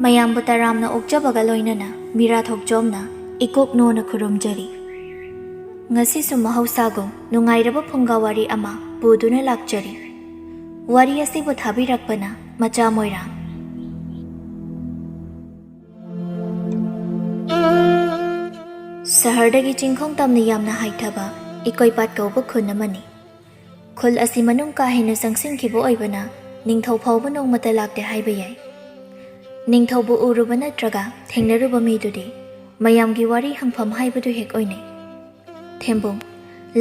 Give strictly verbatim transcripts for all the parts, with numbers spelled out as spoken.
ꯃꯌꯥꯝꯕꯨ ꯇꯔꯥꯝꯅ ꯑꯣꯛꯆꯕꯒ ꯂꯣꯏꯅꯅ ꯃꯤꯔꯥ ꯊꯣꯛꯆꯣꯝꯅ ꯏꯀꯣꯛ ꯅꯣꯅ ꯈꯨꯔꯨꯝꯖꯔꯤ꯫ ꯉꯁꯤꯁꯨ ꯃꯍꯧꯁꯥꯒꯨꯝ ꯅꯨꯡꯉꯥꯏꯔꯕ ꯐꯨꯡꯒꯥ ꯋꯥꯔꯤ ꯑꯃ ꯄꯨꯗꯨꯅ ꯂꯥꯛꯆꯔꯤ꯫ ꯋꯥꯔꯤ ꯑꯁꯤꯕꯨ ꯊꯥꯕꯤꯔꯛꯄꯅ ꯃꯆꯥ ꯃꯣꯏꯔꯥꯡ꯫ ꯁꯍꯔꯗꯒꯤ ꯆꯤꯡꯈꯣꯡ ꯇꯝꯅ ꯌꯥꯝꯅ ꯍꯥꯏꯊꯕ ꯏꯀꯣꯏꯄꯥꯠ ꯀꯧꯕ ꯈꯨꯟ ꯑꯃꯅꯤ꯫ ꯈꯨꯜ ꯑꯁꯤ ꯃꯅꯨꯡ ꯀꯥ ꯍꯦꯟꯅ ꯆꯪꯁꯤꯟꯈꯤꯕ ꯑꯣꯏꯕꯅ ꯅꯤꯡꯊꯧ ꯐꯥꯎꯕ ꯅꯣꯡꯃꯇ ꯂꯥꯛꯇꯦ ꯍꯥꯏꯕ ꯌꯥꯏ꯫ ꯅꯤꯡꯊꯧꯕꯨ ꯎꯔꯨꯕ ꯅꯠꯇ꯭ꯔꯒ ꯊꯦꯡꯅꯔꯨꯕ ꯃꯤꯗꯨꯗꯤ ꯃꯌꯥꯝꯒꯤ ꯋꯥꯔꯤ ꯍꯪꯐꯝ ꯍꯥꯏꯕꯗꯨ ꯍꯦꯛ ꯑꯣꯏꯅꯩ꯫ ꯊꯦꯝꯕꯨꯡ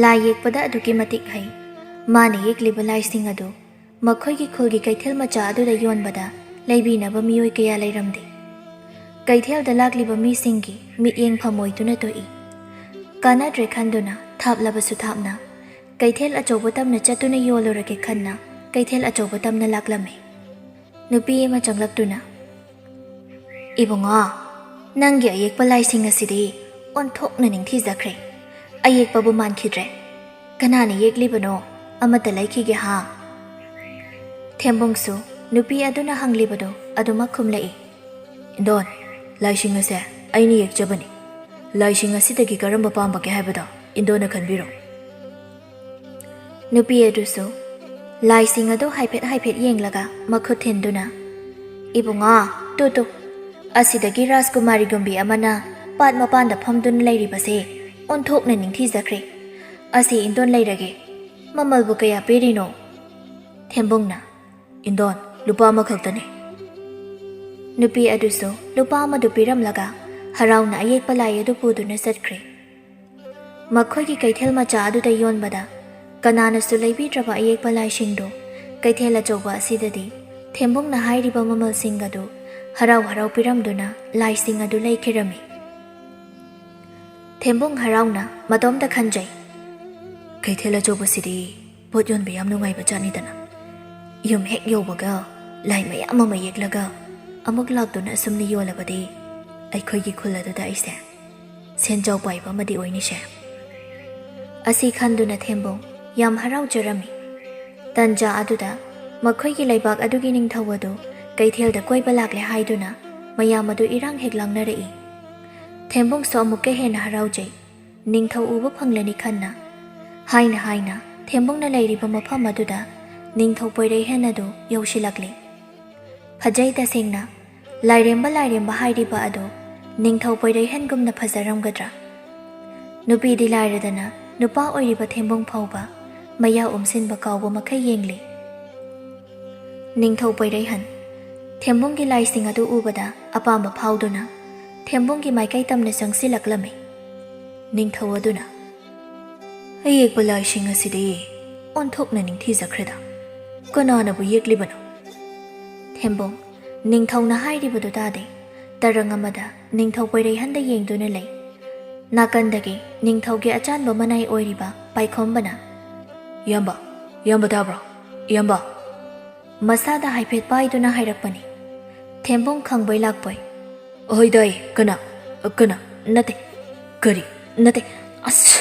ꯂꯥꯏ ꯌꯦꯛꯄꯗ ꯑꯗꯨꯛꯀꯤ ꯃꯇꯤꯛ ꯍꯩ꯫ ꯃꯥꯅ ꯌꯦꯛꯂꯤꯕ ꯂꯥꯏꯁꯤꯡ ꯑꯗꯨ ꯃꯈꯣꯏꯒꯤ ꯈꯨꯜꯒꯤ ꯀꯩꯊꯦꯜ ꯃꯆꯥ ꯑꯗꯨꯗ ꯌꯣꯟꯕꯗ ꯂꯩꯕꯤꯅꯕ ꯃꯤꯑꯣꯏ ꯀꯌꯥ ꯂꯩꯔꯝꯗꯦ꯫ ꯀꯩꯊꯦꯜꯗ ꯂꯥꯛꯂꯤꯕ ꯃꯤꯁꯤꯡꯒꯤ ꯃꯤꯠꯌꯦꯡ ꯐꯝ ꯑꯣꯏꯗꯨꯅ ꯇꯣꯛꯏ꯫ ꯀꯥꯟꯅꯗ꯭ꯔꯦ ꯈꯟꯗꯨꯅ ꯊꯥꯞꯂꯕꯁꯨ ꯊꯥꯞꯅ ꯀꯩꯊꯦꯜ ꯑꯆꯧꯕ ꯇꯝꯅ ꯆꯠꯇꯨꯅ ꯌꯣꯜꯂꯨꯔꯒꯦ ꯈꯟꯅ ꯀꯩꯊꯦꯜ ꯑꯆꯧꯕ ꯇꯝꯅ ꯂꯥꯛꯂꯝꯃꯤ꯫ ꯅꯨꯄꯤ ꯑꯃ ꯆꯪꯂꯛꯇꯨꯅ, "ꯏꯕꯨꯡꯉꯣ, ꯅꯪꯒꯤ ꯑꯌꯦꯛꯄ ꯂꯥꯏꯁꯤꯡ ꯑꯁꯤꯗꯤ ꯑꯣꯟꯊꯣꯛꯅ ꯅꯤꯡꯊꯤꯖꯈ꯭ꯔꯦ꯫ ꯑꯌꯦꯛꯄꯕꯨ ꯃꯥꯟꯈꯤꯗ꯭ꯔꯦ꯫ ꯀꯅꯥꯅ ꯌꯦꯛꯂꯤꯕꯅꯣ? ꯑꯃꯠꯇ ꯂꯩꯈꯤꯒꯦ ꯍꯥ?" ꯊꯦꯝꯕꯨꯡꯁꯨ ꯅꯨꯄꯤ ꯑꯗꯨꯅ ꯍꯪꯂꯤꯕꯗꯨ ꯑꯗꯨꯃꯛ ꯈꯨꯝꯂꯛꯏ꯫ "ꯏꯟꯗꯣꯟ, ꯂꯥꯏꯁꯤꯡ ꯑꯁꯦ ꯑꯩꯅ ꯌꯦꯛꯆꯕꯅꯤ꯫ ꯂꯥꯏꯁꯤꯡ ꯑꯁꯤꯗꯒꯤ ꯀꯔꯝꯕ ꯄꯥꯝꯕꯒꯦ ꯍꯥꯏꯕꯗꯣ ꯏꯟꯗꯣꯟꯅ ꯈꯟꯕꯤꯔꯣ꯫" ꯅꯨꯄꯤ ꯑꯗꯨꯁꯨ ꯂꯥꯏꯁꯤꯡ ꯑꯗꯨ ꯍꯥꯏꯐꯦꯠ ꯍꯥꯏꯐꯦꯠ ꯌꯦꯡꯂꯒ ꯃꯈꯨꯠ ꯊꯤꯟꯗꯨꯅ, "ꯏꯕꯨꯡꯉꯣ, ꯇꯨ ꯇꯨ, ꯑꯁꯤꯗꯒꯤ ꯔꯥꯖꯀꯨꯃꯥꯔꯤꯒꯨꯝꯕꯤ ꯑꯃꯅ ꯄꯥꯠ ꯃꯄꯥꯟꯗ ꯐꯝꯗꯨꯅ ꯂꯩꯔꯤꯕꯁꯦ ꯑꯣꯟꯊꯣꯛꯅ ꯅꯤꯡꯊꯤꯖꯈ꯭ꯔꯦ꯫ ꯑꯁꯤ ꯏꯟꯗꯣꯟ ꯂꯩꯔꯒꯦ꯫ ꯃꯃꯜꯕꯨ ꯀꯌꯥ ꯄꯤꯔꯤꯅꯣ?" ꯊꯦꯝꯕꯨꯡꯅ, "ꯏꯟꯗꯣꯟ, ꯂꯨꯄꯥ ꯑꯃꯈꯛꯇꯅꯤ꯫" ꯅꯨꯄꯤ ꯑꯗꯨꯁꯨ ꯂꯨꯄꯥ ꯑꯃꯗꯨ ꯄꯤꯔꯝꯂꯒ ꯍꯔꯥꯎꯅ ꯑꯌꯦꯛꯄ ꯂꯥꯏ ꯑꯗꯨ ꯄꯨꯗꯨꯅ ꯆꯠꯈ꯭ꯔꯦ꯫ ꯃꯈꯣꯏꯒꯤ ꯀꯩꯊꯦꯜ ꯃꯆꯥ ꯑꯗꯨꯗ ꯌꯣꯟꯕꯗ ꯀꯅꯥꯅꯁꯨ ꯂꯩꯕꯤꯗ꯭ꯔꯕ ꯑꯌꯦꯛꯄ ꯂꯥꯏꯁꯤꯡꯗꯨ ꯀꯩꯊꯦꯜ ꯑꯆꯧꯕ ꯑꯁꯤꯗꯗꯤ ꯊꯦꯝꯕꯨꯡꯅ ꯍꯥꯏꯔꯤꯕ ꯃꯃꯜꯁꯤꯡ ꯑꯗꯨ ꯍꯔꯥꯎ ꯍꯔꯥꯎ ꯄꯤꯔꯝꯗꯨꯅ ꯂꯥꯏꯁꯤꯡ ꯑꯗꯨ ꯂꯩꯈꯤꯔꯝꯃꯤ꯫ ꯊꯦꯝꯕꯨꯡ ꯍꯔꯥꯎꯅ ꯃꯇꯣꯝꯇ ꯈꯟꯖꯩ, "ꯀꯩꯊꯦꯜ ꯑꯆꯧꯕꯁꯤꯗꯤ ꯄꯣꯠ ꯌꯣꯟꯕ ꯌꯥꯝ ꯅꯨꯡꯉꯥꯏꯕ ꯖꯥꯠꯅꯤꯗꯅ꯫ ꯌꯨꯝ ꯍꯦꯛ ꯌꯧꯕꯒ ꯂꯥꯏ ꯃꯌꯥꯝ ꯑꯃ ꯌꯦꯛꯂꯒ ꯑꯃꯨꯛ ꯂꯥꯛꯇꯨꯅ ꯑꯁꯨꯝꯅ ꯌꯣꯜꯂꯕꯗꯤ ꯑꯩꯈꯣꯏꯒꯤ ꯈꯨꯜ ꯑꯗꯨꯗ ꯑꯩꯁꯦ ꯁꯦꯟꯖꯥꯎ ꯄꯥꯏꯕ ꯑꯃꯗꯤ ꯑꯣꯏꯅꯤꯁꯦ꯫" ꯑꯁꯤ ꯈꯟꯗꯨꯅ ꯊꯦꯝꯕꯨꯡ ꯌꯥꯝ ꯍꯔꯥꯎꯖꯔꯝꯃꯤ꯫ ꯇꯟꯖꯥ ꯑꯗꯨꯗ ꯃꯈꯣꯏꯒꯤ ꯂꯩꯕꯥꯛ ꯑꯗꯨꯒꯤ ꯅꯤꯡꯊꯧ ꯑꯗꯨ ꯀꯩꯊꯦꯜꯗ ꯀꯣꯏꯕ ꯂꯥꯛꯂꯦ ꯍꯥꯏꯗꯨꯅ ꯃꯌꯥꯝ ꯑꯗꯨ ꯏꯔꯥꯡ ꯍꯦꯛ ꯂꯥꯡꯅꯔꯛꯏ꯫ ꯊꯦꯝꯕꯨꯡꯁꯨ ꯑꯃꯨꯛꯀ ꯍꯦꯟꯅ ꯍꯔꯥꯎꯖꯩ꯫ "ꯅꯤꯡꯊꯧ ꯎꯕ ꯐꯪꯂꯅꯤ ꯈꯟꯅ" ꯍꯥꯏꯅ ꯍꯥꯏꯅ ꯊꯦꯝꯕꯨꯡꯅ ꯂꯩꯔꯤꯕ ꯃꯐꯝ ꯑꯗꯨꯗ ꯅꯤꯡꯊꯧ ꯄꯣꯏꯔꯩꯍꯟ ꯑꯗꯨ ꯌꯧꯁꯤꯜꯂꯛꯂꯤ꯫ ꯐꯖꯩ ꯇꯁꯦꯡꯅ꯫ ꯂꯥꯏꯔꯦꯝꯕ ꯂꯥꯏꯔꯦꯝꯕ ꯍꯥꯏꯔꯤꯕ ꯑꯗꯨ ꯅꯤꯡꯊꯧ ꯄꯣꯏꯔꯩꯍꯟꯒꯨꯝꯅ ꯐꯖꯔꯝꯒꯗ꯭ꯔꯥ? ꯅꯨꯄꯤꯗꯤ ꯂꯥꯏꯔꯗꯅ ꯅꯨꯄꯥ ꯑꯣꯏꯔꯤꯕ ꯊꯦꯝꯕꯨꯡ ꯐꯥꯎꯕ ꯃꯌꯥ ꯎꯝꯁꯤꯟꯕ ꯀꯥꯎꯕ ꯃꯈꯩ ꯌꯦꯡꯂꯤ꯫ ꯅꯤꯡꯊꯧ ꯄꯣꯏꯔꯩꯍꯟ ꯊꯦꯝꯕꯨꯡꯒꯤ ꯂꯥꯏꯁꯤꯡ ꯑꯗꯨ ꯎꯕꯗ ꯑꯄꯥꯝꯕ ꯐꯥꯎꯗꯨꯅ ꯊꯦꯝꯕꯨꯡꯒꯤ ꯃꯥꯏꯀꯩ ꯇꯝꯅ ꯆꯪꯁꯤꯜꯂꯛꯂꯝꯃꯤ꯫ ꯅꯤꯡꯊꯧ ꯑꯗꯨꯅ, "ꯑꯌꯦꯛꯄ ꯂꯥꯏꯁꯤꯡ ꯑꯁꯤꯗꯤ ꯑꯣꯟꯊꯣꯛꯅ ꯅꯤꯡꯊꯤꯖꯈ꯭ꯔꯦꯗ꯫ ꯀꯅꯥꯅꯕꯨ ꯌꯦꯛꯂꯤꯕꯅꯣ?" ꯊꯦꯝꯕꯨꯡ ꯅꯤꯡꯊꯧꯅ ꯍꯥꯏꯔꯤꯕꯗꯨ ꯇꯥꯗꯦ꯫ ꯇꯔꯪ ꯑꯃꯗ ꯅꯤꯡꯊꯧ ꯄꯣꯏꯔꯩꯍꯟꯗ ꯌꯦꯡꯗꯨꯅ ꯂꯩ꯫ ꯅꯥꯀꯟꯗꯒꯤ ꯅꯤꯡꯊꯧꯒꯤ ꯑꯆꯥꯟꯕ ꯃꯅꯥꯏ ꯑꯣꯏꯔꯤꯕ ꯄꯥꯏꯈꯣꯝꯕꯅ, "ꯏꯌꯥꯝꯕ, ꯏꯌꯥꯝꯕ ꯇꯥꯕ꯭ꯔꯣ? ꯏꯌꯥꯝꯕ!" ꯃꯁꯥꯗ ꯍꯥꯏꯐꯦꯠ ꯄꯥꯏꯗꯨꯅ ꯍꯥꯏꯔꯛꯄꯅꯤ꯫ ꯊꯦꯝꯕꯨꯡ ꯈꯪꯕꯣꯏ ꯂꯥꯛꯄꯣꯏ, "ꯑꯍꯣꯏ ꯇꯥꯏ, ꯀꯅꯥ? ꯀꯅꯥ? ꯅꯠꯇꯦ, ꯀꯔꯤ? ꯅꯠꯇꯦ, ꯑꯁ!"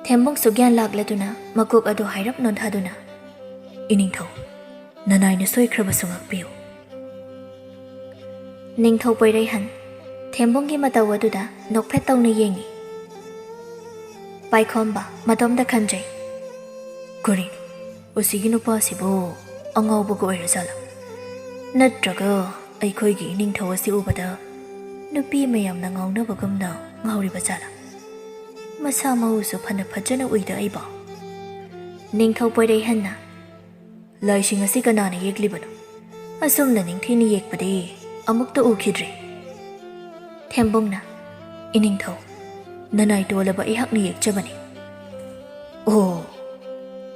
ꯊꯦꯝꯕꯨꯡꯁꯨ ꯒ꯭ꯌꯥꯟ ꯂꯥꯛꯂꯗꯨꯅ ꯃꯀꯣꯛ ꯑꯗꯨ ꯍꯥꯏꯔꯞ ꯅꯣꯟꯊꯗꯨꯅ, "ꯏꯅꯤꯡꯊꯧ, ꯅꯅꯥꯏꯅ ꯁꯣꯏꯈ꯭ꯔꯕꯁꯨ ꯉꯥꯛꯄꯤꯌꯨ꯫" ꯅꯤꯡꯊꯧ ꯄꯣꯏꯔꯩꯍꯟ ꯊꯦꯝꯕꯨꯡꯒꯤ ꯃꯇꯧ ꯑꯗꯨꯗ ꯅꯣꯛꯐꯦꯠ ꯇꯧꯅ ꯌꯦꯡꯏ꯫ ꯄꯥꯏꯈꯣꯝꯕ ꯃꯇꯣꯝꯗ ꯈꯟꯖꯩ, "ꯀꯔꯤꯅꯣ, ꯑꯁꯤꯒꯤ ꯅꯨꯄꯥꯁꯤꯕꯨ ꯑꯉꯥꯎꯕꯒ ꯑꯣꯏꯔꯖꯥꯠꯂꯥ? ꯅꯠꯇ꯭ꯔꯒ ꯑꯩꯈꯣꯏꯒꯤ ꯏꯅꯤꯡꯊꯧ ꯑꯁꯤ ꯎꯕꯗ ꯅꯨꯄꯤ ꯃꯌꯥꯝꯅ ꯉꯥꯎꯅꯕꯒꯨꯝꯅ ꯉꯥꯎꯔꯤꯕ ꯖꯥꯠꯂꯥ? ꯃꯁꯥ ꯃꯎꯁꯨ ꯐꯅ ꯐꯖꯅ ꯎꯏꯗ ꯑꯩꯕꯣ?" ꯅꯤꯡꯊꯧ ꯄꯣꯏꯔꯩꯍꯟꯅ, "ꯂꯥꯏꯁꯤꯡ ꯑꯁꯤ ꯀꯅꯥꯅ ꯌꯦꯛꯂꯤꯕꯅꯣ? ꯑꯁꯨꯝꯅ ꯅꯤꯡꯊꯤꯅ ꯌꯦꯛꯄꯗꯤ ꯑꯃꯨꯛꯇ ꯎꯈꯤꯗ꯭ꯔꯤ꯫" ꯊꯦꯝꯕꯨꯡꯅ, "ꯏꯅꯤꯡꯊꯧ, ꯅꯅꯥꯏ ꯇꯣꯜꯂꯕ ꯑꯩꯍꯥꯛꯅ ꯌꯦꯛꯆꯕꯅꯤ꯫" "ꯑꯣ,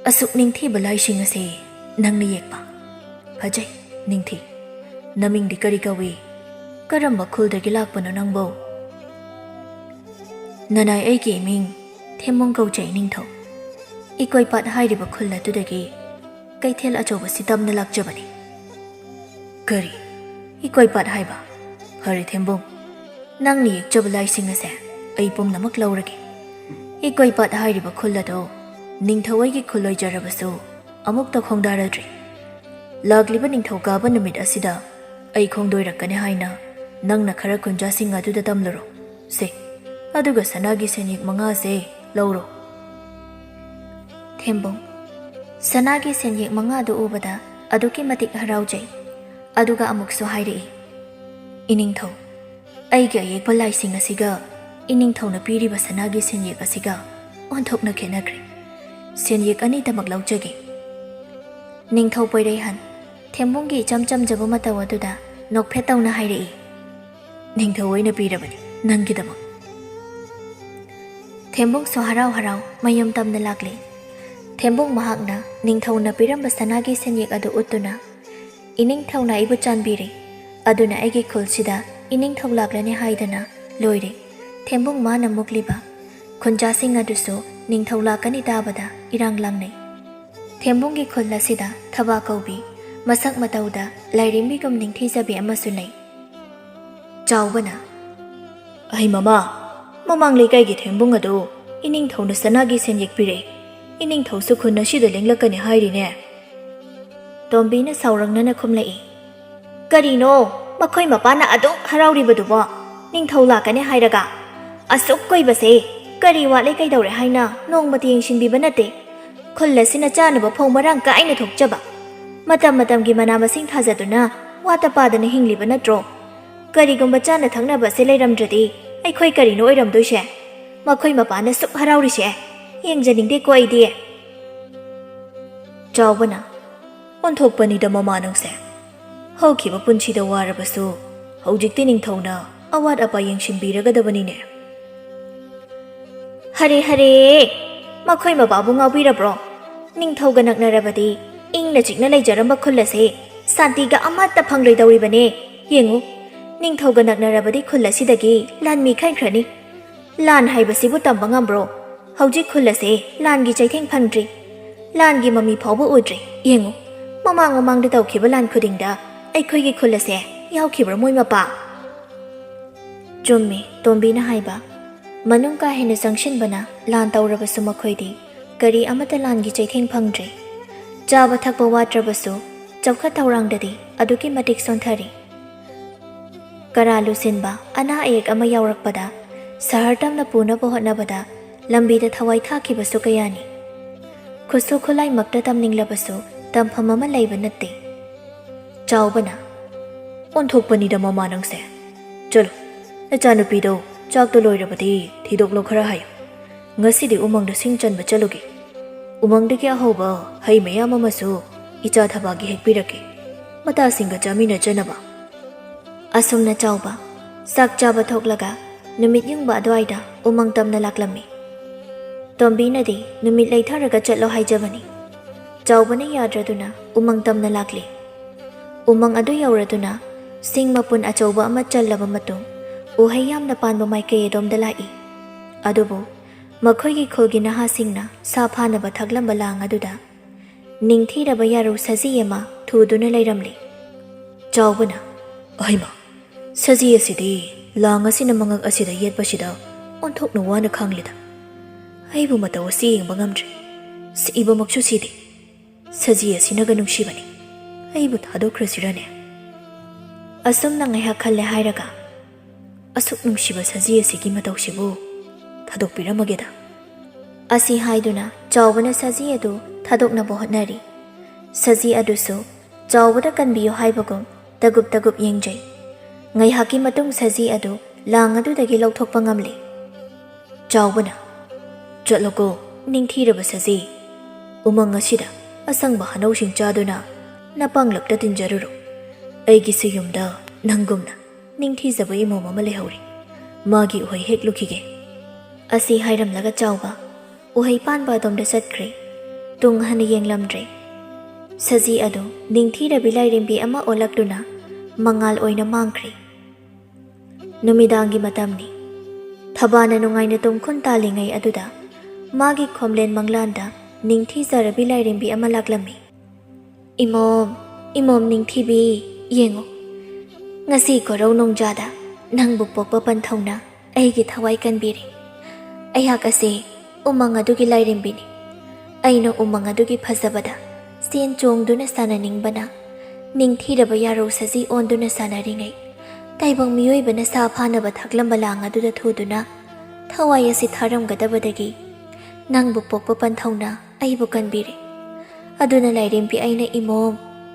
ꯑꯁꯨꯛ ꯅꯤꯡꯊꯤꯕ ꯂꯥꯏꯁꯤꯡ ꯑꯁꯤ ꯅꯪꯅ ꯌꯦꯛꯄ? ꯐꯖꯩ, ꯅꯤꯡꯊꯤ꯫ ꯅꯃꯤꯡꯗꯤ ꯀꯔꯤ ꯀꯧꯏ? ꯀꯔꯝꯕ ꯈꯨꯜꯗꯒꯤ ꯂꯥꯛꯄꯅꯣ ꯅꯪꯕꯨ?" "ꯅꯅꯥꯏ, ꯑꯩꯒꯤ ꯏꯃꯤꯡ ꯊꯦꯝꯕꯨꯡ ꯀꯧꯖꯩ ꯅꯤꯡꯊꯧ꯫ ꯏꯀꯣꯏꯄꯥꯠ ꯍꯥꯏꯔꯤꯕ ꯈꯨꯜ ꯑꯗꯨꯗꯒꯤ ꯀꯩꯊꯦꯜ ꯑꯆꯧꯕꯁꯤ ꯇꯝꯅ ꯂꯥꯛꯆꯕꯅꯤ꯫" "ꯀꯔꯤ? ꯏꯀꯣꯏꯄꯥꯠ ꯍꯥꯏꯕ? ꯐꯔꯦ ꯊꯦꯝꯕꯨꯡ, ꯅꯪꯅ ꯌꯦꯛꯆꯕ ꯂꯥꯏꯁꯤꯡ ꯑꯁꯦ ꯑꯩ ꯄꯨꯝꯅꯃꯛ ꯂꯧꯔꯒꯦ꯫ ꯏꯀꯣꯏꯄꯥꯠ ꯍꯥꯏꯔꯤꯕ ꯈꯨꯜ ꯑꯗꯨ ꯅꯤꯡꯊꯧ ꯑꯩꯒꯤ ꯈꯨꯜ ꯑꯣꯏꯖꯔꯕꯁꯨ ꯑꯃꯨꯛꯇ ꯈꯣꯡꯗꯥꯔꯗ꯭ꯔꯤ꯫ ꯂꯥꯛꯂꯤꯕ ꯅꯤꯡꯊꯧꯀꯥꯕ ꯅꯨꯃꯤꯠ ꯑꯁꯤꯗ ꯑꯩ ꯈꯣꯡꯗꯣꯏꯔꯛꯀꯅꯤ ꯍꯥꯏꯅ ꯅꯪꯅ ꯈꯔ ꯈꯨꯟꯖꯥꯁꯤꯡ ꯑꯗꯨꯗ ꯇꯝꯂꯨꯔꯣ꯫ ꯁꯦ, ꯑꯗꯨꯒ ꯁꯅꯥꯒꯤ ꯁꯦꯟꯌꯦꯛ ꯃꯉꯥꯁꯦ ꯂꯧꯔꯣ꯫ ꯊꯦꯝꯕꯨꯡ, ꯁꯅꯥꯒꯤ ꯁꯦꯟꯌꯦꯛ ꯃꯉꯥꯗꯨ ꯎꯕꯗ ꯑꯗꯨꯛꯀꯤ ꯃꯇꯤꯛ ꯍꯔꯥꯎꯖꯩ꯫ ꯑꯗꯨꯒ ꯑꯃꯨꯛꯁꯨ ꯍꯥꯏꯔꯛꯏ, "ꯏꯅꯤꯡꯊꯧ, ꯑꯩꯒꯤ ꯑꯌꯦꯛꯄ ꯂꯥꯏꯁꯤꯡ ꯑꯁꯤꯒ ꯏꯅꯤꯡꯊꯧꯅ ꯄꯤꯔꯤꯕ ꯁꯅꯥꯒꯤ ꯁꯦꯟꯌꯦꯛ ꯑꯁꯤꯒ ꯑꯣꯟꯊꯣꯛꯅ ꯈꯦꯠꯅꯈ꯭ꯔꯦ꯫ ꯁꯦꯟꯌꯦꯛ ꯑꯅꯤꯗꯃꯛ ꯂꯧꯖꯒꯦ꯫" ꯅꯤꯡꯊꯧ ꯄꯣꯏꯔꯩꯍꯟ ꯊꯦꯝꯕꯨꯡꯒꯤ ꯏꯆꯝ ꯆꯝꯖꯕ ꯃꯇꯧ ꯑꯗꯨꯗ ꯅꯣꯛꯐꯦꯠ ꯇꯧꯅ ꯍꯥꯏꯔꯛꯏ, "ꯅꯤꯡꯊꯧ ꯑꯣꯏꯅ ꯄꯤꯔꯕꯅꯤ ꯅꯪꯒꯤꯗꯃꯛ꯫" ꯊꯦꯝꯕꯨꯡꯁꯨ ꯍꯔꯥꯎ ꯍꯔꯥꯎ ꯃꯌꯨꯝ ꯇꯝꯅ ꯂꯥꯛꯂꯦ꯫ ꯊꯦꯝꯕꯨꯡ ꯃꯍꯥꯛꯅ ꯅꯤꯡꯊꯧꯅ ꯄꯤꯔꯝꯕ ꯁꯅꯥꯒꯤ ꯁꯦꯟꯌꯦꯛ ꯑꯗꯨ ꯎꯠꯇꯨꯅ, "ꯏꯅꯤꯡꯊꯧꯅ ꯑꯩꯕꯨ ꯆꯥꯟꯕꯤꯔꯦ, ꯑꯗꯨꯅ ꯑꯩꯒꯤ ꯈꯨꯜꯁꯤꯗ ꯏꯅꯤꯡꯊꯧ ꯂꯥꯛꯂꯅꯤ" ꯍꯥꯏꯗꯅ ꯂꯣꯏꯔꯦ꯫ ꯊꯦꯝꯕꯨꯡ ꯃꯥꯅ ꯃꯨꯛꯂꯤꯕ ꯈꯨꯟꯖꯥꯁꯤꯡ ꯑꯗꯨꯁꯨ ꯅꯤꯡꯊꯧ ꯂꯥꯛꯀꯅꯤ ꯇꯥꯕꯗ ꯏꯔꯥꯡ ꯂꯥꯡꯅꯩ꯫ ꯊꯦꯝꯕꯨꯡꯒꯤ ꯈꯨꯜ ꯑꯁꯤꯗ ꯊꯕꯥ ꯀꯧꯕꯤ, ꯃꯁꯛ ꯃꯇꯧꯗ ꯂꯥꯏꯔꯦꯝꯕꯤꯒꯨꯝ ꯅꯤꯡꯊꯤꯖꯕꯤ ꯑꯃꯁꯨ ꯂꯩ꯫ ꯆꯥꯎꯕꯅ, "ꯑꯍꯩ ꯃꯃꯥ, ꯃꯃꯥꯡ ꯂꯩꯀꯥꯏꯒꯤ ꯊꯦꯝꯕꯨꯡ ꯑꯗꯨ ꯏꯅꯤꯡꯊꯧꯅ ꯁꯅꯥꯒꯤ ꯁꯦꯟꯌꯦꯛ ꯄꯤꯔꯦ꯫ ꯏꯅꯤꯡꯊꯧꯁꯨ ꯈꯨꯟ ꯑꯁꯤꯗ ꯂꯦꯡꯂꯛꯀꯅꯤ ꯍꯥꯏꯔꯤꯅꯦ꯫" ꯇꯣꯝꯕꯤꯅ ꯁꯥꯎꯔꯪꯅꯅ ꯈꯨꯝꯂꯛꯏ, "ꯀꯔꯤꯅꯣ ꯃꯈꯣꯏ ꯃꯄꯥꯅ ꯑꯗꯨꯛ ꯍꯔꯥꯎꯔꯤꯕꯗꯨꯕꯣ? ꯅꯤꯡꯊꯧ ꯂꯥꯛꯀꯅꯤ ꯍꯥꯏꯔꯒ ꯑꯁꯨꯛ ꯀꯨꯏꯕꯁꯦ ꯀꯔꯤ ꯋꯥꯠꯂꯦ ꯀꯩꯗꯧꯔꯦ ꯍꯥꯏꯅ ꯅꯣꯡꯃꯇ ꯌꯦꯡꯁꯤꯟꯕꯤꯕ ꯅꯠꯇꯦ꯫ ꯈꯨꯜ ꯑꯁꯤꯅ ꯆꯥꯅꯕ ꯐꯧ ꯃꯔꯥꯡ ꯀꯥꯏꯅ ꯊꯣꯛꯆꯕ, ꯃꯇꯝ ꯃꯇꯝꯒꯤ ꯃꯅꯥ ꯃꯁꯤꯡ ꯊꯥꯖꯗꯨꯅ ꯋꯥꯠꯇ ꯄꯥꯗꯅ ꯍꯤꯡꯂꯤꯕ ꯅꯠꯇ꯭ꯔꯣ? ꯀꯔꯤꯒꯨꯝꯕ ꯆꯥꯅ ꯊꯛꯅꯕꯁꯦ ꯂꯩꯔꯝꯗ꯭ꯔꯗꯤ ꯑꯩꯈꯣꯏ ꯀꯔꯤꯅꯣ ꯑꯣꯏꯔꯝꯗꯣꯏꯁꯦ? ꯃꯈꯣꯏ ꯃꯄꯥꯅ ꯁꯨꯛ ꯍꯔꯥꯎꯔꯤꯁꯦ ꯌꯦꯡꯖꯅꯤꯡꯗꯦꯀꯣ ꯑꯩꯗꯤ꯫" ꯆꯥꯎꯕꯅ, "ꯑꯣꯟꯊꯣꯛꯄꯅꯤꯗ ꯃꯃꯥ ꯅꯪꯁꯦ꯫ ꯍꯧꯈꯤꯕ ꯄꯨꯟꯁꯤꯗ ꯋꯥꯔꯕꯁꯨ ꯍꯧꯖꯤꯛꯇꯤ ꯅꯤꯡꯊꯧꯅ ꯑꯋꯥꯠ ꯑꯄꯥ ꯌꯦꯡꯁꯤꯟꯕꯤꯔꯒꯗꯕꯅꯤꯅꯦ꯫" "ꯍꯔꯦ ꯍꯔꯦ, ꯃꯈꯣꯏ ꯃꯄꯥꯕꯨ ꯉꯥꯎꯕꯤꯔꯕ꯭ꯔꯣ? ꯅꯤꯡꯊꯧꯒ ꯅꯛꯅꯔꯕꯗꯤ ꯏꯪꯅ ꯆꯤꯛꯅ ꯂꯩꯖꯔꯝꯕ ꯈꯨꯜ ꯑꯁꯦ ꯁꯥꯟꯇꯤꯒ ꯑꯃꯠꯇ ꯐꯪꯂꯣꯏꯗꯧꯔꯤꯕꯅꯦ꯫ ꯌꯦꯡꯉꯨ, ꯅꯤꯡꯊꯧꯒ ꯅꯛꯅꯔꯕꯗꯤ ꯈꯨꯜ ꯑꯁꯤꯗꯒꯤ ꯂꯥꯟꯃꯤ ꯈꯟꯈ꯭ꯔꯅꯤ꯫ ꯂꯥꯟ ꯍꯥꯏꯕꯁꯤꯕꯨ ꯇꯝꯕ ꯉꯝꯕ꯭ꯔꯣ? ꯍꯧꯖꯤꯛ ꯈꯨꯜ ꯑꯁꯦ ꯂꯥꯟꯒꯤ ꯆꯩꯊꯦꯡ ꯐꯪꯗ꯭ꯔꯤ꯫ ꯂꯥꯟꯒꯤ ꯃꯃꯤ ꯐꯥꯎꯕ ꯎꯗ꯭ꯔꯤ꯫ ꯌꯦꯡꯉꯨ, ꯃꯃꯥꯡ ꯃꯃꯥꯡꯗ ꯇꯧꯈꯤꯕ ꯂꯥꯟ ꯈꯨꯗꯤꯡꯗ ꯑꯩꯈꯣꯏꯒꯤ ꯈꯨꯜ ꯑꯁꯦ ꯌꯥꯎꯈꯤꯕ꯭ꯔꯥ ꯃꯣꯏ ꯃꯄꯥ?" ꯆꯨꯝꯃꯤ ꯇꯣꯝꯕꯤꯅ ꯍꯥꯏꯕ꯫ ꯃꯅꯨꯡ ꯀꯥ ꯍꯦꯟꯅ ꯆꯪꯁꯤꯟꯕꯅ ꯂꯥꯟ ꯇꯧꯔꯕꯁꯨ ꯃꯈꯣꯏꯗꯤ ꯀꯔꯤ ꯑꯃꯠꯇ ꯂꯥꯟꯒꯤ ꯆꯩꯊꯦꯡ ꯐꯪꯗ꯭ꯔꯤ꯫ ꯆꯥꯕ ꯊꯛꯄ ꯋꯥꯠꯇ꯭ꯔꯕꯁꯨ ꯆꯥꯎꯈꯠ ꯊꯧꯔꯥꯡꯗꯗꯤ ꯑꯗꯨꯛꯀꯤ ꯃꯇꯤꯛ ꯁꯣꯟꯊꯔꯤ꯫ ꯀꯔꯥ ꯂꯨꯁꯤꯟꯕ ꯑꯅꯥ ꯑꯌꯦꯛ ꯑꯃ ꯌꯥꯎꯔꯛꯄꯗ ꯁꯍꯔ ꯇꯝꯅ ꯄꯨꯅꯕ ꯍꯣꯠꯅꯕꯗ ꯂꯝꯕꯤꯗ ꯊꯋꯥꯏ ꯊꯥꯈꯤꯕꯁꯨ ꯀꯌꯥꯅꯤ꯫ ꯈꯨꯠꯁꯨ ꯈꯨꯠꯂꯥꯏꯃꯛꯇ ꯇꯝꯅꯤꯡꯂꯕꯁꯨ ꯇꯝꯐꯝ ꯑꯃ ꯂꯩꯕ ꯅꯠꯇꯦ꯫ ꯆꯥꯎꯕꯅ, "ꯑꯣꯟꯊꯣꯛꯄꯅꯤꯗ ꯃꯃꯥ ꯅꯪꯁꯦ꯫ ꯆꯠꯂꯣ, ꯅꯆꯥꯅꯨꯄꯤꯗꯣ ꯆꯥꯛꯇꯣ ꯂꯣꯏꯔꯕꯗꯤ ꯊꯤꯗꯣꯛꯂꯣ ꯈꯔ ꯍꯥꯏꯌꯨ꯫ ꯉꯁꯤꯗꯤ ꯎꯃꯪꯗ ꯁꯤꯡ ꯆꯟꯕ ꯆꯠꯂꯨꯒꯦ꯫ ꯎꯃꯪꯗꯒꯤ ꯑꯍꯧꯕ ꯍꯩ ꯃꯌꯥꯝ ꯑꯃꯁꯨ ꯏꯆꯥ ꯊꯕꯥꯒꯤ ꯍꯦꯛꯄꯤꯔꯛꯀꯦ, ꯃꯇꯥꯁꯤꯡꯒ ꯆꯥꯃꯤꯟꯅꯖꯅꯕ"꯫ ꯑꯁꯨꯝꯅ ꯆꯥꯎꯕ ꯆꯥꯛ ꯆꯥꯕ ꯊꯣꯛꯂꯒ ꯅꯨꯃꯤꯠ ꯌꯨꯡꯕ ꯑꯗꯨꯋꯥꯏꯗ ꯎꯃꯪ ꯇꯝꯅ ꯂꯥꯛꯂꯝꯃꯤ꯫ ꯇꯣꯝꯕꯤꯅꯗꯤ ꯅꯨꯃꯤꯠ ꯂꯩꯊꯔꯒ ꯆꯠꯂꯣ ꯍꯥꯏꯖꯕꯅꯤ꯫ ꯆꯥꯎꯕꯅ ꯌꯥꯗ꯭ꯔꯗꯨꯅ ꯎꯃꯪ ꯇꯝꯅ ꯂꯥꯛꯂꯤ꯫ ꯎꯃꯪ ꯑꯗꯨ ꯌꯧꯔꯗꯨꯅ ꯁꯤꯡ ꯃꯄꯨꯟ ꯑꯆꯧꯕ ꯑꯃ ꯆꯜꯂꯕ ꯃꯇꯨꯡ ꯎꯍꯩ ꯌꯥꯝꯅ ꯄꯥꯟꯕ ꯃꯥꯏꯀꯩ ꯑꯗꯣꯝꯗ ꯂꯥꯛꯏ꯫ ꯑꯗꯨꯕꯨ ꯃꯈꯣꯏꯒꯤ ꯈꯨꯜꯒꯤ ꯅꯍꯥꯁꯤꯡꯅ ꯁꯥ ꯐꯥꯅꯕ ꯊꯛꯂꯝꯕ ꯂꯥꯡ ꯑꯗꯨꯗ ꯅꯤꯡꯊꯤꯔꯕ ꯌꯥꯔꯧ ꯁꯖꯤ ꯑꯃ ꯊꯨꯗꯨꯅ ꯂꯩꯔꯝꯂꯤ꯫ ꯆꯥꯎꯕꯅ, "ꯑꯍꯩꯃ, ꯁꯖꯤ ꯑꯁꯤꯗꯤ ꯂꯥꯡ ꯑꯁꯤꯅ ꯃꯉꯛ ꯑꯁꯤꯗ ꯌꯦꯠꯄꯁꯤꯗ ꯑꯣꯟꯊꯣꯛꯅ ꯋꯥꯅ ꯈꯥꯡꯂꯤꯗ꯫ ꯑꯩꯕꯨ ꯃꯇꯧ ꯑꯁꯤ ꯌꯦꯡꯕ ꯉꯝꯗ꯭ꯔꯦ꯫ ꯁꯤꯕꯃꯛꯁꯨ ꯁꯤꯗꯦ꯫ ꯁꯖꯤ ꯑꯁꯤꯅꯒ ꯅꯨꯡꯁꯤꯕꯅꯤ꯫ ꯑꯩꯕꯨ ꯊꯥꯗꯣꯛꯈ꯭ꯔꯁꯤꯔꯅꯦ?" ꯑꯁꯨꯝꯅ ꯉꯥꯏꯍꯥꯛ ꯈꯜꯂꯦ ꯍꯥꯏꯔꯒ, "ꯑꯁꯨꯛ ꯅꯨꯡꯁꯤꯕ ꯁꯖꯤ ꯑꯁꯤꯒꯤ ꯃꯇꯧꯁꯤꯕꯨ ꯊꯥꯗꯣꯛꯄꯤꯔꯝꯃꯒꯦꯗ"꯫ ꯑꯁꯤ ꯍꯥꯏꯗꯨꯅ ꯆꯥꯎꯕꯅ ꯁꯖꯤ ꯑꯗꯨ ꯊꯥꯗꯣꯛꯅꯕ ꯍꯣꯠꯅꯔꯤ꯫ ꯁꯖꯤ ꯑꯗꯨꯁꯨ ꯆꯥꯎꯕꯗ ꯀꯟꯕꯤꯌꯨ ꯍꯥꯏꯕꯒꯨꯝ ꯇꯒꯨꯞ ꯇꯒꯨꯞ ꯌꯦꯡꯖꯩ꯫ ꯉꯥꯏꯍꯥꯛꯀꯤ ꯃꯇꯨꯡ ꯁꯖꯤ ꯑꯗꯨ ꯂꯥꯡ ꯑꯗꯨꯗꯒꯤ ꯂꯧꯊꯣꯛꯄ ꯉꯝꯂꯦ꯫ ꯆꯥꯎꯕꯅ, "ꯆꯠꯂꯣꯀꯣ, ꯅꯤꯡꯊꯤꯔꯕ ꯁꯖꯤ꯫ ꯎꯃꯪ ꯑꯁꯤꯗ ꯑꯁꯪꯕ ꯍꯅꯧꯁꯤꯡ ꯆꯥꯗꯨꯅ ꯅꯄꯥꯡꯂꯛꯇ ꯇꯤꯟꯖꯔꯨꯔꯣ꯫ ꯑꯩꯒꯤꯁꯨ ꯌꯨꯝꯗ ꯅꯪꯒꯨꯝꯅ ꯅꯤꯡꯊꯤꯖꯕ ꯏꯃꯣꯝ ꯑꯃ ꯂꯩꯍꯧꯔꯤ꯫ ꯃꯥꯒꯤ ꯎꯍꯩ ꯍꯦꯛꯂꯨꯈꯤꯒꯦ"꯫ ꯑꯁꯤ ꯍꯥꯏꯔꯝꯂꯒ ꯆꯥꯎꯕ ꯎꯍꯩ ꯄꯥꯟꯕ ꯑꯗꯣꯝꯗ ꯆꯠꯈ꯭ꯔꯦ꯫ ꯇꯨꯡ ꯍꯟꯅ ꯌꯦꯡꯂꯝꯗ꯭ꯔꯦ꯫ ꯁꯖꯤ ꯑꯗꯨ ꯅꯤꯡꯊꯤꯔꯕꯤ ꯂꯥꯏꯔꯦꯝꯕꯤ ꯑꯃ ꯑꯣꯜꯂꯛꯇꯨꯅ ꯃꯉꯥꯜ ꯑꯣꯏꯅ ꯃꯥꯡꯈ꯭ꯔꯦ꯫ ꯅꯨꯃꯤꯗꯥꯡꯒꯤ ꯃꯇꯝꯅꯤ꯫ ꯊꯕꯥꯅ ꯅꯨꯡꯉꯥꯏꯅ ꯇꯨꯝꯈꯨꯟ ꯇꯥꯜꯂꯤꯉꯩ ꯑꯗꯨꯗ ꯃꯥꯒꯤ ꯈꯣꯝꯂꯦꯟ ꯃꯪꯂꯥꯟꯗ ꯅꯤꯡꯊꯤꯖꯔꯕꯤ ꯂꯥꯏꯔꯦꯝꯕꯤ ꯑꯃ ꯂꯥꯛꯂꯝꯃꯤ꯫ "ꯏꯃꯣꯝ, ꯏꯃꯣꯝ ꯅꯤꯡꯊꯤꯕꯤ, ꯌꯦꯡꯉꯨ, ꯉꯁꯤ ꯀꯣꯔꯧ ꯅꯣꯡꯖꯥꯗ ꯅꯪꯕꯨ ꯄꯣꯛꯄ ꯄꯟꯊꯧꯅ ꯑꯩꯒꯤ ꯊꯋꯥꯏ ꯀꯟꯕꯤꯔꯦ꯫ ꯑꯩꯍꯥꯛ ꯑꯁꯤ ꯎꯃꯪ ꯑꯗꯨꯒꯤ ꯂꯥꯏꯔꯦꯝꯕꯤꯅꯤ꯫ ꯑꯩꯅ ꯎꯃꯪ ꯑꯗꯨꯒꯤ ꯐꯖꯕꯗ ꯆꯦꯟ ꯆꯣꯡꯗꯨꯅ ꯁꯥꯟꯅꯅꯤꯡꯕꯅ ꯅꯤꯡꯊꯤꯔꯕ ꯌꯥꯔꯧ ꯁꯖꯤ ꯑꯣꯟꯗꯨꯅ ꯁꯥꯟꯅꯔꯤꯉꯩ ꯇꯥꯏꯕꯪ ꯃꯤꯑꯣꯏꯕꯅ ꯁꯥ ꯐꯥꯅꯕ ꯊꯛꯂꯝꯕ ꯂꯥꯡ ꯑꯗꯨꯗ ꯊꯨꯗꯨꯅ ꯊꯋꯥꯏ ꯑꯁꯤ ꯊꯥꯔꯝꯒꯗꯕꯗꯒꯤ ꯅꯪꯕꯨ ꯄꯣꯛꯄ ꯄꯟꯊꯧꯅ ꯑꯩꯕꯨ ꯀꯟꯕꯤꯔꯦ꯫ ꯑꯗꯨꯅ ꯂꯥꯏꯔꯦꯝꯕꯤ ꯑꯩꯅ ꯏꯃꯣꯝ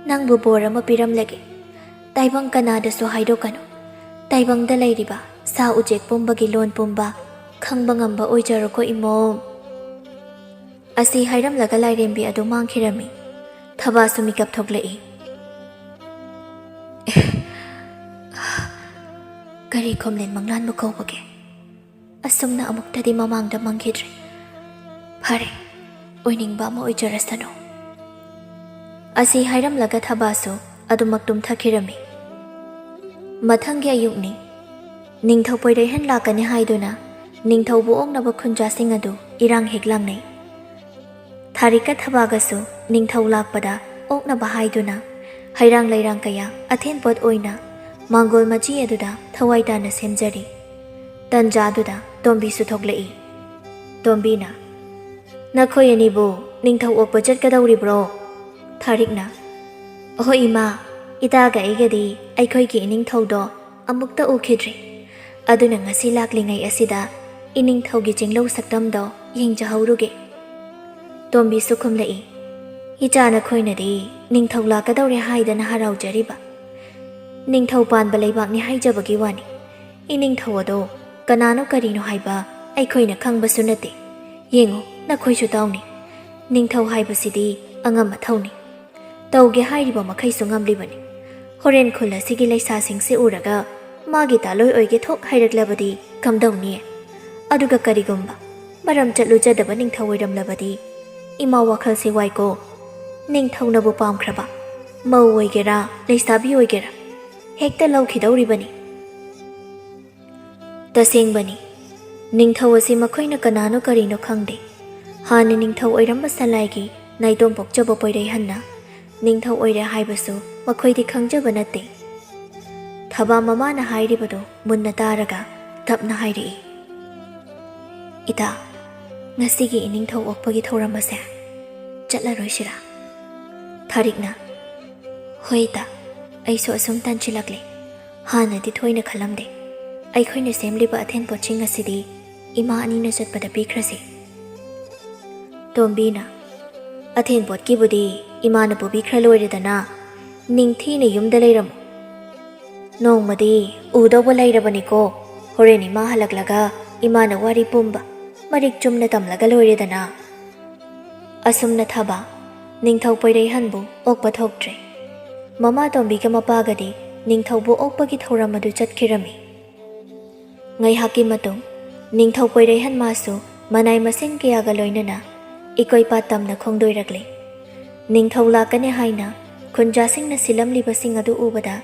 ꯅꯪꯕꯨ ꯕꯣꯔ ꯑꯃ ꯄꯤꯔꯝꯂꯒꯦ꯫ ꯇꯥꯏꯕꯪ ꯀꯅꯥꯗꯁꯨ ꯍꯥꯏꯗꯣꯛꯀꯅꯨ꯫ ꯇꯥꯏꯕꯪꯗ ꯂꯩꯔꯤꯕ ꯁꯥ ꯎꯆꯦꯛ ꯄꯨꯝꯕꯒꯤ ꯂꯣꯟ ꯄꯨꯝꯕ ꯈꯪꯕ ꯉꯝꯕ ꯑꯣꯏꯖꯔꯣꯀꯣ ꯏꯃꯣꯝ꯫ ꯑꯁꯤ ꯍꯥꯏꯔꯝꯂꯒ ꯂꯥꯏꯔꯦꯝꯕꯤ ꯑꯗꯨ ꯃꯥꯡꯈꯤꯔꯝꯃꯤ꯫ ꯊꯕꯥꯁꯨ ꯃꯤꯀꯞ ꯊꯣꯛꯂꯛꯏ꯫ ꯀꯔꯤ ꯈꯣꯝꯂꯦꯟ ꯃꯪꯂꯥꯟꯕ ꯀꯧꯕꯒꯦ? ꯑꯁꯨꯝꯅ ꯑꯃꯨꯛꯇꯗꯤ ꯃꯃꯥꯡꯗ ꯃꯪꯈꯤꯗ꯭ꯔꯤ꯫ ꯐꯔꯦ, ꯑꯣꯏꯅꯤꯡꯕ ꯑꯃ ꯑꯣꯏꯖꯔꯁꯅꯨ꯫ ꯑꯁꯤ ꯍꯥꯏꯔꯝꯂꯒ ꯊꯕꯥꯁꯨ ꯑꯗꯨꯃꯛ ꯇꯨꯝꯊꯈꯤꯔꯝꯃꯤ꯫ ꯃꯊꯪꯒꯤ ꯑꯌꯨꯛꯅꯤ꯫ ꯅꯤꯡꯊꯧ ꯄꯣꯏꯔꯩꯍꯟ ꯂꯥꯛꯀꯅꯤ ꯍꯥꯏꯗꯨꯅ ꯅꯤꯡꯊꯧꯕꯨ ꯑꯣꯛꯅꯕ ꯈꯨꯟꯖꯥꯁꯤꯡ ꯑꯗꯨ ꯏꯔꯥꯡ ꯍꯦꯛ ꯂꯥꯡꯅꯩ꯫ ꯊꯥꯔꯤꯛꯀ ꯊꯕꯥꯒꯁꯨ ꯅꯤꯡꯊꯧ ꯂꯥꯛꯄꯗ ꯑꯣꯛꯅꯕ ꯍꯥꯏꯗꯨꯅ ꯍꯩꯔꯥꯡ ꯂꯩꯔꯥꯡ ꯀꯌꯥ ꯑꯊꯦꯟ ꯄꯣꯠ ꯑꯣꯏꯅ ꯃꯥꯡꯒꯣꯜ ꯃꯆꯤ ꯑꯗꯨꯗ ꯊꯋꯥꯏ ꯇꯥꯅ ꯁꯦꯝꯖꯔꯤ꯫ ꯇꯟꯖꯥꯗꯨꯗ ꯇꯣꯝꯕꯤꯁꯨ ꯊꯣꯛꯂꯛꯏ꯫ ꯇꯣꯝꯕꯤꯅ, "ꯅꯈꯣꯏ ꯑꯅꯤꯕꯨ ꯅꯤꯡꯊꯧ ꯑꯣꯛꯄ ꯆꯠꯀꯗꯧꯔꯤꯕ꯭ꯔꯣ?" ꯊꯥꯔꯤꯛꯅ, "ꯑꯍꯣꯏ ꯏꯃꯥ, ꯏꯇꯥꯒ ꯑꯩꯒꯗꯤ ꯑꯩꯈꯣꯏꯒꯤ ꯏꯅꯤꯡꯊꯧꯗꯣ ꯑꯃꯨꯛꯇ ꯎꯈꯤꯗ꯭ꯔꯤ꯫ ꯑꯗꯨꯅ ꯉꯁꯤ ꯂꯥꯛꯂꯤꯉꯩ ꯑꯁꯤꯗ ꯏꯅꯤꯡꯊꯧꯒꯤ ꯆꯤꯡꯂꯧ ꯁꯛꯇꯝꯗꯣ ꯌꯦꯡꯖꯍꯧꯔꯨꯒꯦ꯫" ꯇꯣꯝꯕꯤꯁꯨ ꯈꯨꯝꯂꯛꯏ, "ꯏꯆꯥ ꯅꯈꯣꯏꯅꯗꯤ ꯅꯤꯡꯊꯧ ꯂꯥꯛꯀꯗꯧꯔꯦ ꯍꯥꯏꯗꯅ ꯍꯔꯥꯎꯖꯔꯤꯕ꯫ ꯅꯤꯡꯊꯧ ꯄꯥꯟꯕ ꯂꯩꯕꯥꯛꯅꯤ ꯍꯥꯏꯖꯕꯒꯤ ꯋꯥꯅꯤ꯫ ꯏꯅꯤꯡꯊꯧ ꯑꯗꯣ ꯀꯅꯥꯅꯣ ꯀꯔꯤꯅꯣ ꯍꯥꯏꯕ ꯑꯩꯈꯣꯏꯅ ꯈꯪꯕꯁꯨ ꯅꯠꯇꯦ꯫ ꯌꯦꯡꯉꯨ, ꯅꯈꯣꯏꯁꯨ ꯇꯥꯎꯅꯤ꯫ ꯅꯤꯡꯊꯧ ꯍꯥꯏꯕꯁꯤꯗꯤ ꯑꯉꯝ ꯑꯊꯧꯅꯤ꯫ ꯇꯧꯒꯦ ꯍꯥꯏꯔꯤꯕ ꯃꯈꯩꯁꯨ ꯉꯝꯂꯤꯕꯅꯤ꯫ ꯍꯣꯔꯦꯟ ꯈꯨꯜ ꯑꯁꯤꯒꯤ ꯂꯩꯁꯥꯁꯤꯡꯁꯦ ꯎꯔꯒ ꯃꯥꯒꯤ ꯇꯥꯂꯣꯏ ꯑꯣꯏꯒꯦ ꯊꯣꯛ ꯍꯥꯏꯔꯛꯂꯕꯗꯤ ꯀꯝꯗꯧꯅꯤ? ꯑꯗꯨꯒ ꯀꯔꯤꯒꯨꯝꯕ ꯃꯔꯝ ꯆꯠꯂꯨꯖꯗꯕ ꯅꯤꯡꯊꯧ ꯑꯣꯏꯔꯝꯂꯕꯗꯤ? ꯏꯃꯥ ꯋꯥꯈꯜꯁꯦ ꯋꯥꯏꯀꯣ꯫ ꯅꯤꯡꯊꯧꯅꯕꯨ ꯄꯥꯝꯈ꯭ꯔꯕ, ꯃꯧ ꯑꯣꯏꯒꯦꯔꯥ, ꯂꯩꯁꯥꯕꯤ ꯑꯣꯏꯒꯦꯔꯥ, ꯍꯦꯛꯇ ꯂꯧꯈꯤꯗꯧꯔꯤꯕꯅꯤ꯫" ꯇꯁꯦꯡꯕꯅꯤ, ꯅꯤꯡꯊꯧ ꯑꯁꯤ ꯃꯈꯣꯏꯅ ꯀꯅꯥꯅꯣ ꯀꯔꯤꯅꯣ ꯈꯪꯗꯦ꯫ ꯍꯥꯟꯅ ꯅꯤꯡꯊꯧ ꯑꯣꯏꯔꯝꯕ ꯁꯂꯥꯏꯒꯤ ꯅꯥꯏꯇꯣꯝ ꯄꯣꯛꯆꯕ ꯄꯣꯏꯔꯩꯍꯟꯅ ꯅꯤꯡꯊꯧ ꯑꯣꯏꯔꯦ ꯍꯥꯏꯕꯁꯨ ꯃꯈꯣꯏꯗꯤ ꯈꯪꯖꯕ ꯅꯠꯇꯦ꯫ ꯊꯕꯥ ꯃꯃꯥꯅ ꯍꯥꯏꯔꯤꯕꯗꯨ ꯃꯨꯟꯅ ꯇꯥꯔꯒ ꯇꯞꯅ ꯍꯥꯏꯔꯛꯏ, "ꯏꯇꯥ, ꯉꯁꯤꯒꯤ ꯏꯅꯤꯡꯊꯧ ꯑꯣꯛꯄꯒꯤ ꯊꯧꯔꯝ ꯑꯁꯦ ꯆꯠꯂꯔꯣꯏꯁꯤꯔꯥ?" ꯊꯥꯔꯤꯛꯅ, "ꯍꯣꯏ ꯏꯇꯥ, ꯑꯩꯁꯨ ꯑꯁꯨꯝ ꯇꯟꯁꯤꯜꯂꯛꯂꯦ꯫ ꯍꯥꯟꯅꯗꯤ ꯊꯣꯏꯅ ꯈꯜꯂꯝꯗꯦ꯫ ꯑꯩꯈꯣꯏꯅ ꯁꯦꯝꯂꯤꯕ ꯑꯊꯦꯟꯄꯣꯠꯁꯤꯡ ꯑꯁꯤꯗꯤ ꯏꯃꯥ ꯑꯅꯤꯅ ꯆꯠꯄꯗ ꯄꯤꯈ꯭ꯔꯁꯤ꯫ ꯇꯣꯝꯕꯤꯅ, "ꯑꯊꯦꯟꯄꯣꯠꯀꯤꯕꯨꯗꯤ ꯏꯃꯥꯅ ꯄꯨꯕꯤꯈ꯭ꯔ ꯂꯣꯏꯔꯦꯗꯅ, ꯅꯤꯡꯊꯤꯅ ꯌꯨꯝꯗ ꯂꯩꯔꯝꯃꯨ꯫ ꯅꯣꯡꯃꯗꯤ ꯎꯗꯧꯕ ꯂꯩꯔꯕꯅꯤꯀꯣ, ꯍꯣꯔꯦꯟ ꯏꯃꯥ ꯍꯜꯂꯛꯂꯒ ꯏꯃꯥꯅ ꯋꯥꯔꯤ ꯄꯨꯝꯕ ꯃꯔꯤꯛ ꯆꯨꯝꯅ ꯇꯝꯂꯒ ꯂꯣꯏꯔꯦꯗꯅ"꯫ ꯑꯁꯨꯝꯅ ꯊꯥꯕ ꯅꯤꯡꯊꯧ ꯄꯣꯏꯔꯩꯍꯟꯕꯨ ꯑꯣꯛꯄ ꯊꯣꯛꯇ꯭ꯔꯦ꯫ ꯃꯃꯥ ꯇꯣꯝꯕꯤꯒ ꯃꯄꯥꯒꯗꯤ ꯅꯤꯡꯊꯧꯕꯨ ꯑꯣꯛꯄꯒꯤ ꯊꯧꯔꯝ ꯑꯗꯨ ꯆꯠꯈꯤꯔꯝꯃꯤ꯫ ꯉꯥꯏꯍꯥꯛꯀꯤ ꯃꯇꯨꯡ ꯅꯤꯡꯊꯧ ꯄꯣꯏꯔꯩꯍꯟ ꯃꯥꯁꯨ ꯃꯅꯥꯏ ꯃꯁꯤꯡ ꯀꯌꯥꯒ ꯂꯣꯏꯅꯅ ꯏꯀꯣꯏ ꯄꯥꯠ ꯇꯝꯅ ꯈꯣꯡꯗꯣꯏꯔꯛꯂꯤ꯫ ꯅꯤꯡꯊꯧ ꯂꯥꯛꯀꯅꯤ ꯍꯥꯏꯅ ꯈꯨꯟꯖꯥꯁꯤꯡꯅ ꯁꯤꯜꯂꯝꯂꯤꯕꯁꯤꯡ ꯑꯗꯨ ꯎꯕꯗ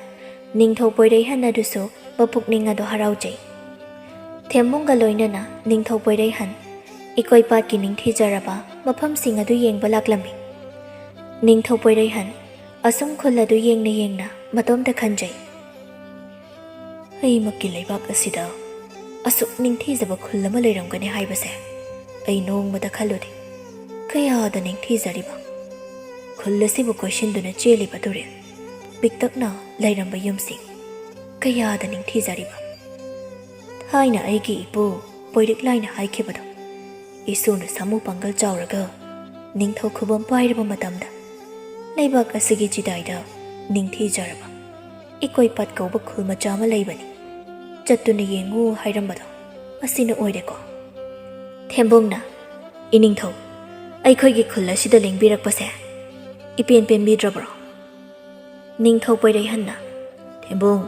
ꯅꯤꯡꯊꯧ ꯄꯣꯏꯔꯩꯍꯟ ꯑꯗꯨꯁꯨ ꯃꯄꯨꯛꯅꯤꯡ ꯑꯗꯨ ꯍꯔꯥꯎꯖꯩ꯫ ꯊꯦꯝꯕꯨꯡꯒ ꯂꯣꯏꯅꯅ ꯅꯤꯡꯊꯧ ꯄꯣꯏꯔꯩꯍꯟ ꯏꯀꯣꯏ ꯄꯥꯠꯀꯤ ꯅꯤꯡꯊꯤꯖꯔꯕ ꯃꯐꯝꯁꯤꯡ ꯑꯗꯨ ꯌꯦꯡꯕ ꯂꯥꯛꯂꯝꯃꯤ꯫ ꯅꯤꯡꯊꯧ ꯄꯣꯏꯔꯩꯍꯟ ꯑꯁꯨꯝ ꯈꯨꯜ ꯑꯗꯨ ꯌꯦꯡꯅ ꯌꯦꯡꯅ ꯃꯇꯣꯝꯇ ꯈꯟꯖꯩ, "ꯑꯩꯃꯛꯀꯤ ꯂꯩꯕꯥꯛ ꯑꯁꯤꯗ ꯑꯁꯨꯛ ꯅꯤꯡꯊꯤꯖꯕ ꯈꯨꯜ ꯑꯃ ꯂꯩꯔꯝꯒꯅꯤ ꯍꯥꯏꯕꯁꯦ ꯑꯩ ꯅꯣꯡꯃꯇ ꯈꯜꯂꯨꯗꯦ꯫ ꯀꯌꯥꯗ ꯅꯤꯡꯊꯤꯖꯔꯤꯕ! ꯈꯨꯜ ꯑꯁꯤꯕꯨ ꯀꯣꯏꯁꯤꯟꯗꯨꯅ ꯆꯦꯜꯂꯤꯕ ꯇꯨꯔꯦꯜ, ꯄꯤꯛꯇꯛꯅ ꯂꯩꯔꯝꯕ ꯌꯨꯝꯁꯤꯡ, ꯀꯌꯥꯗ ꯅꯤꯡꯊꯤꯖꯔꯤꯕ!" ꯊꯥꯏꯅ ꯑꯩꯒꯤ ꯏꯄꯨ ꯄꯣꯏꯔꯤꯛꯂꯥꯏꯅ ꯍꯥꯏꯈꯤꯕꯗꯣ, ꯏꯁꯣꯔꯅ ꯁꯥꯃꯨ ꯄꯥꯡꯒꯜ ꯆꯥꯎꯔꯒ ꯅꯤꯡꯊꯧ ꯈꯨꯕꯝ ꯄꯥꯏꯔꯕ ꯃꯇꯝꯗ ꯂꯩꯕꯥꯛ ꯑꯁꯤꯒꯤ ꯆꯤꯗꯥꯏꯗ ꯅꯤꯡꯊꯤꯖꯔꯕ ꯏꯀꯣꯏ ꯄꯥꯠ ꯀꯧꯕ ꯈꯨꯜ ꯃꯆꯥ ꯑꯃ ꯂꯩꯕꯅꯤ, ꯆꯠꯇꯨꯅ ꯌꯦꯡꯉꯨ ꯍꯥꯏꯔꯝꯕꯗꯣ ꯑꯁꯤꯅ ꯑꯣꯏꯔꯦꯀꯣ꯫ ꯊꯦꯝꯕꯣꯡꯅ, "ꯏꯅꯤꯡꯊꯧ, ꯑꯩꯈꯣꯏꯒꯤ ꯈꯨꯜ ꯑꯁꯤꯗ ꯂꯦꯡꯕꯤꯔꯛꯄꯁꯦ ꯏꯄꯦꯟ ꯄꯦꯟꯕꯤꯗ꯭ꯔꯕ꯭ꯔꯣ?" ꯅꯤꯡꯊꯧ ꯄꯣꯏꯔꯩꯍꯟꯅ, "ꯊꯦꯝꯕꯣꯡ,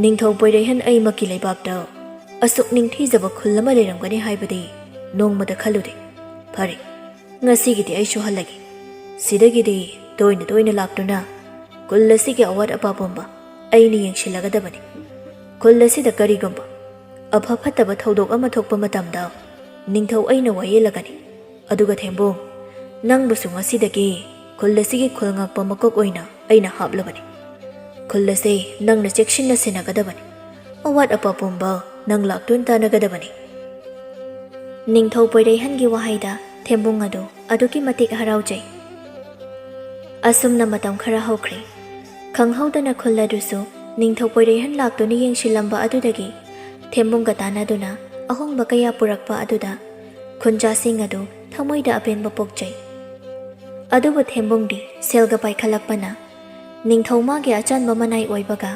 ꯅꯤꯡꯊꯧ ꯄꯣꯏꯔꯩꯍꯟ ꯑꯩꯃꯛꯀꯤ ꯂꯩꯕꯥꯛꯇ ꯑꯁꯨꯛ ꯅꯤꯡꯊꯤꯖꯕ ꯈꯨꯜ ꯑꯃ ꯂꯩꯔꯝꯒꯅꯤ ꯍꯥꯏꯕꯗꯤ ꯅꯣꯡꯃꯇ ꯈꯜꯂꯨꯗꯦ꯫ ꯐꯔꯦ, ꯉꯁꯤꯒꯤꯗꯤ ꯑꯩꯁꯨ ꯍꯜꯂꯒꯦ꯫ ꯁꯤꯗꯒꯤꯗꯤ ꯇꯣꯏꯅ ꯇꯣꯏꯅ ꯂꯥꯛꯇꯨꯅ ꯈꯨꯜ ꯑꯁꯤꯒꯤ ꯑꯋꯥꯠ ꯑꯄꯥ ꯄꯨꯝꯕ ꯑꯩꯅ ꯌꯦꯡꯁꯤꯜꯂꯒꯗꯕꯅꯤ꯫ ꯈꯨꯜ ꯑꯁꯤꯗ ꯀꯔꯤꯒꯨꯝꯕ ꯑꯐ ꯐꯠꯇꯕ ꯊꯧꯗꯣꯛ ꯑꯃ ꯊꯣꯛꯄ ꯃꯇꯝꯗ ꯅꯤꯡꯊꯧ ꯑꯩꯅ ꯋꯥꯌꯦꯜꯂꯒꯅꯤ꯫ ꯑꯗꯨꯒ ꯊꯦꯝꯕꯣꯡ, ꯅꯪꯕꯨꯁꯨ ꯉꯁꯤꯗꯒꯤ ꯈꯨꯜ ꯑꯁꯤꯒꯤ ꯈꯨꯜ ꯉꯥꯛꯄ ꯃꯀꯣꯛ ꯑꯣꯏꯅ ꯑꯩꯅ ꯍꯥꯞꯂꯕꯅꯤ꯫ ꯈꯨꯜ ꯑꯁꯤ ꯅꯪꯅ ꯆꯦꯛꯁꯤꯟꯅ ꯁꯦꯟꯅꯒꯗꯕꯅꯤ꯫ ꯑꯋꯥꯠ ꯑꯄꯥ ꯄꯨꯝꯕ ꯅꯪ ꯂꯥꯛꯇꯨꯟ ꯇꯥꯟꯅꯒꯗꯕꯅꯤ꯫" ꯅꯤꯡꯊꯧ ꯄꯣꯏꯔꯩꯍꯟꯒꯤ ꯋꯥꯍꯩꯗ ꯊꯦꯝꯕꯨꯡ ꯑꯗꯨ ꯑꯗꯨꯛꯀꯤ ꯃꯇꯤꯛ ꯍꯔꯥꯎꯖꯩ꯫ ꯑꯁꯨꯝꯅ ꯃꯇꯝ ꯈꯔ ꯍꯧꯈ꯭ꯔꯦ꯫ ꯈꯪꯍꯧꯗꯅ ꯈꯨꯜ ꯑꯗꯨꯁꯨ ꯅꯤꯡꯊꯧ ꯄꯣꯏꯔꯩꯍꯟ ꯂꯥꯛꯇꯨꯅ ꯌꯦꯡꯁꯤꯜꯂꯝꯕ ꯑꯗꯨꯗꯒꯤ ꯊꯦꯝꯕꯨꯡꯒ ꯇꯥꯟꯅꯗꯨꯅ ꯑꯍꯣꯡꯕ ꯀꯌꯥ ꯄꯨꯔꯛꯄ ꯑꯗꯨꯗ ꯈꯨꯟꯖꯥꯁꯤꯡ ꯑꯗꯨ ꯊꯃꯣꯏꯗ ꯑꯄꯦꯟꯕ ꯄꯣꯛꯆꯩ꯫ ꯑꯗꯨꯕꯨ ꯊꯦꯝꯕꯨꯡꯗꯤ ꯁꯦꯜꯒ ꯄꯥꯏꯈꯠꯂꯛꯄꯅ ꯅꯤꯡꯊꯧ ꯃꯥꯒꯤ ꯑꯆꯟꯕ ꯃꯅꯥꯏ ꯑꯣꯏꯕꯒ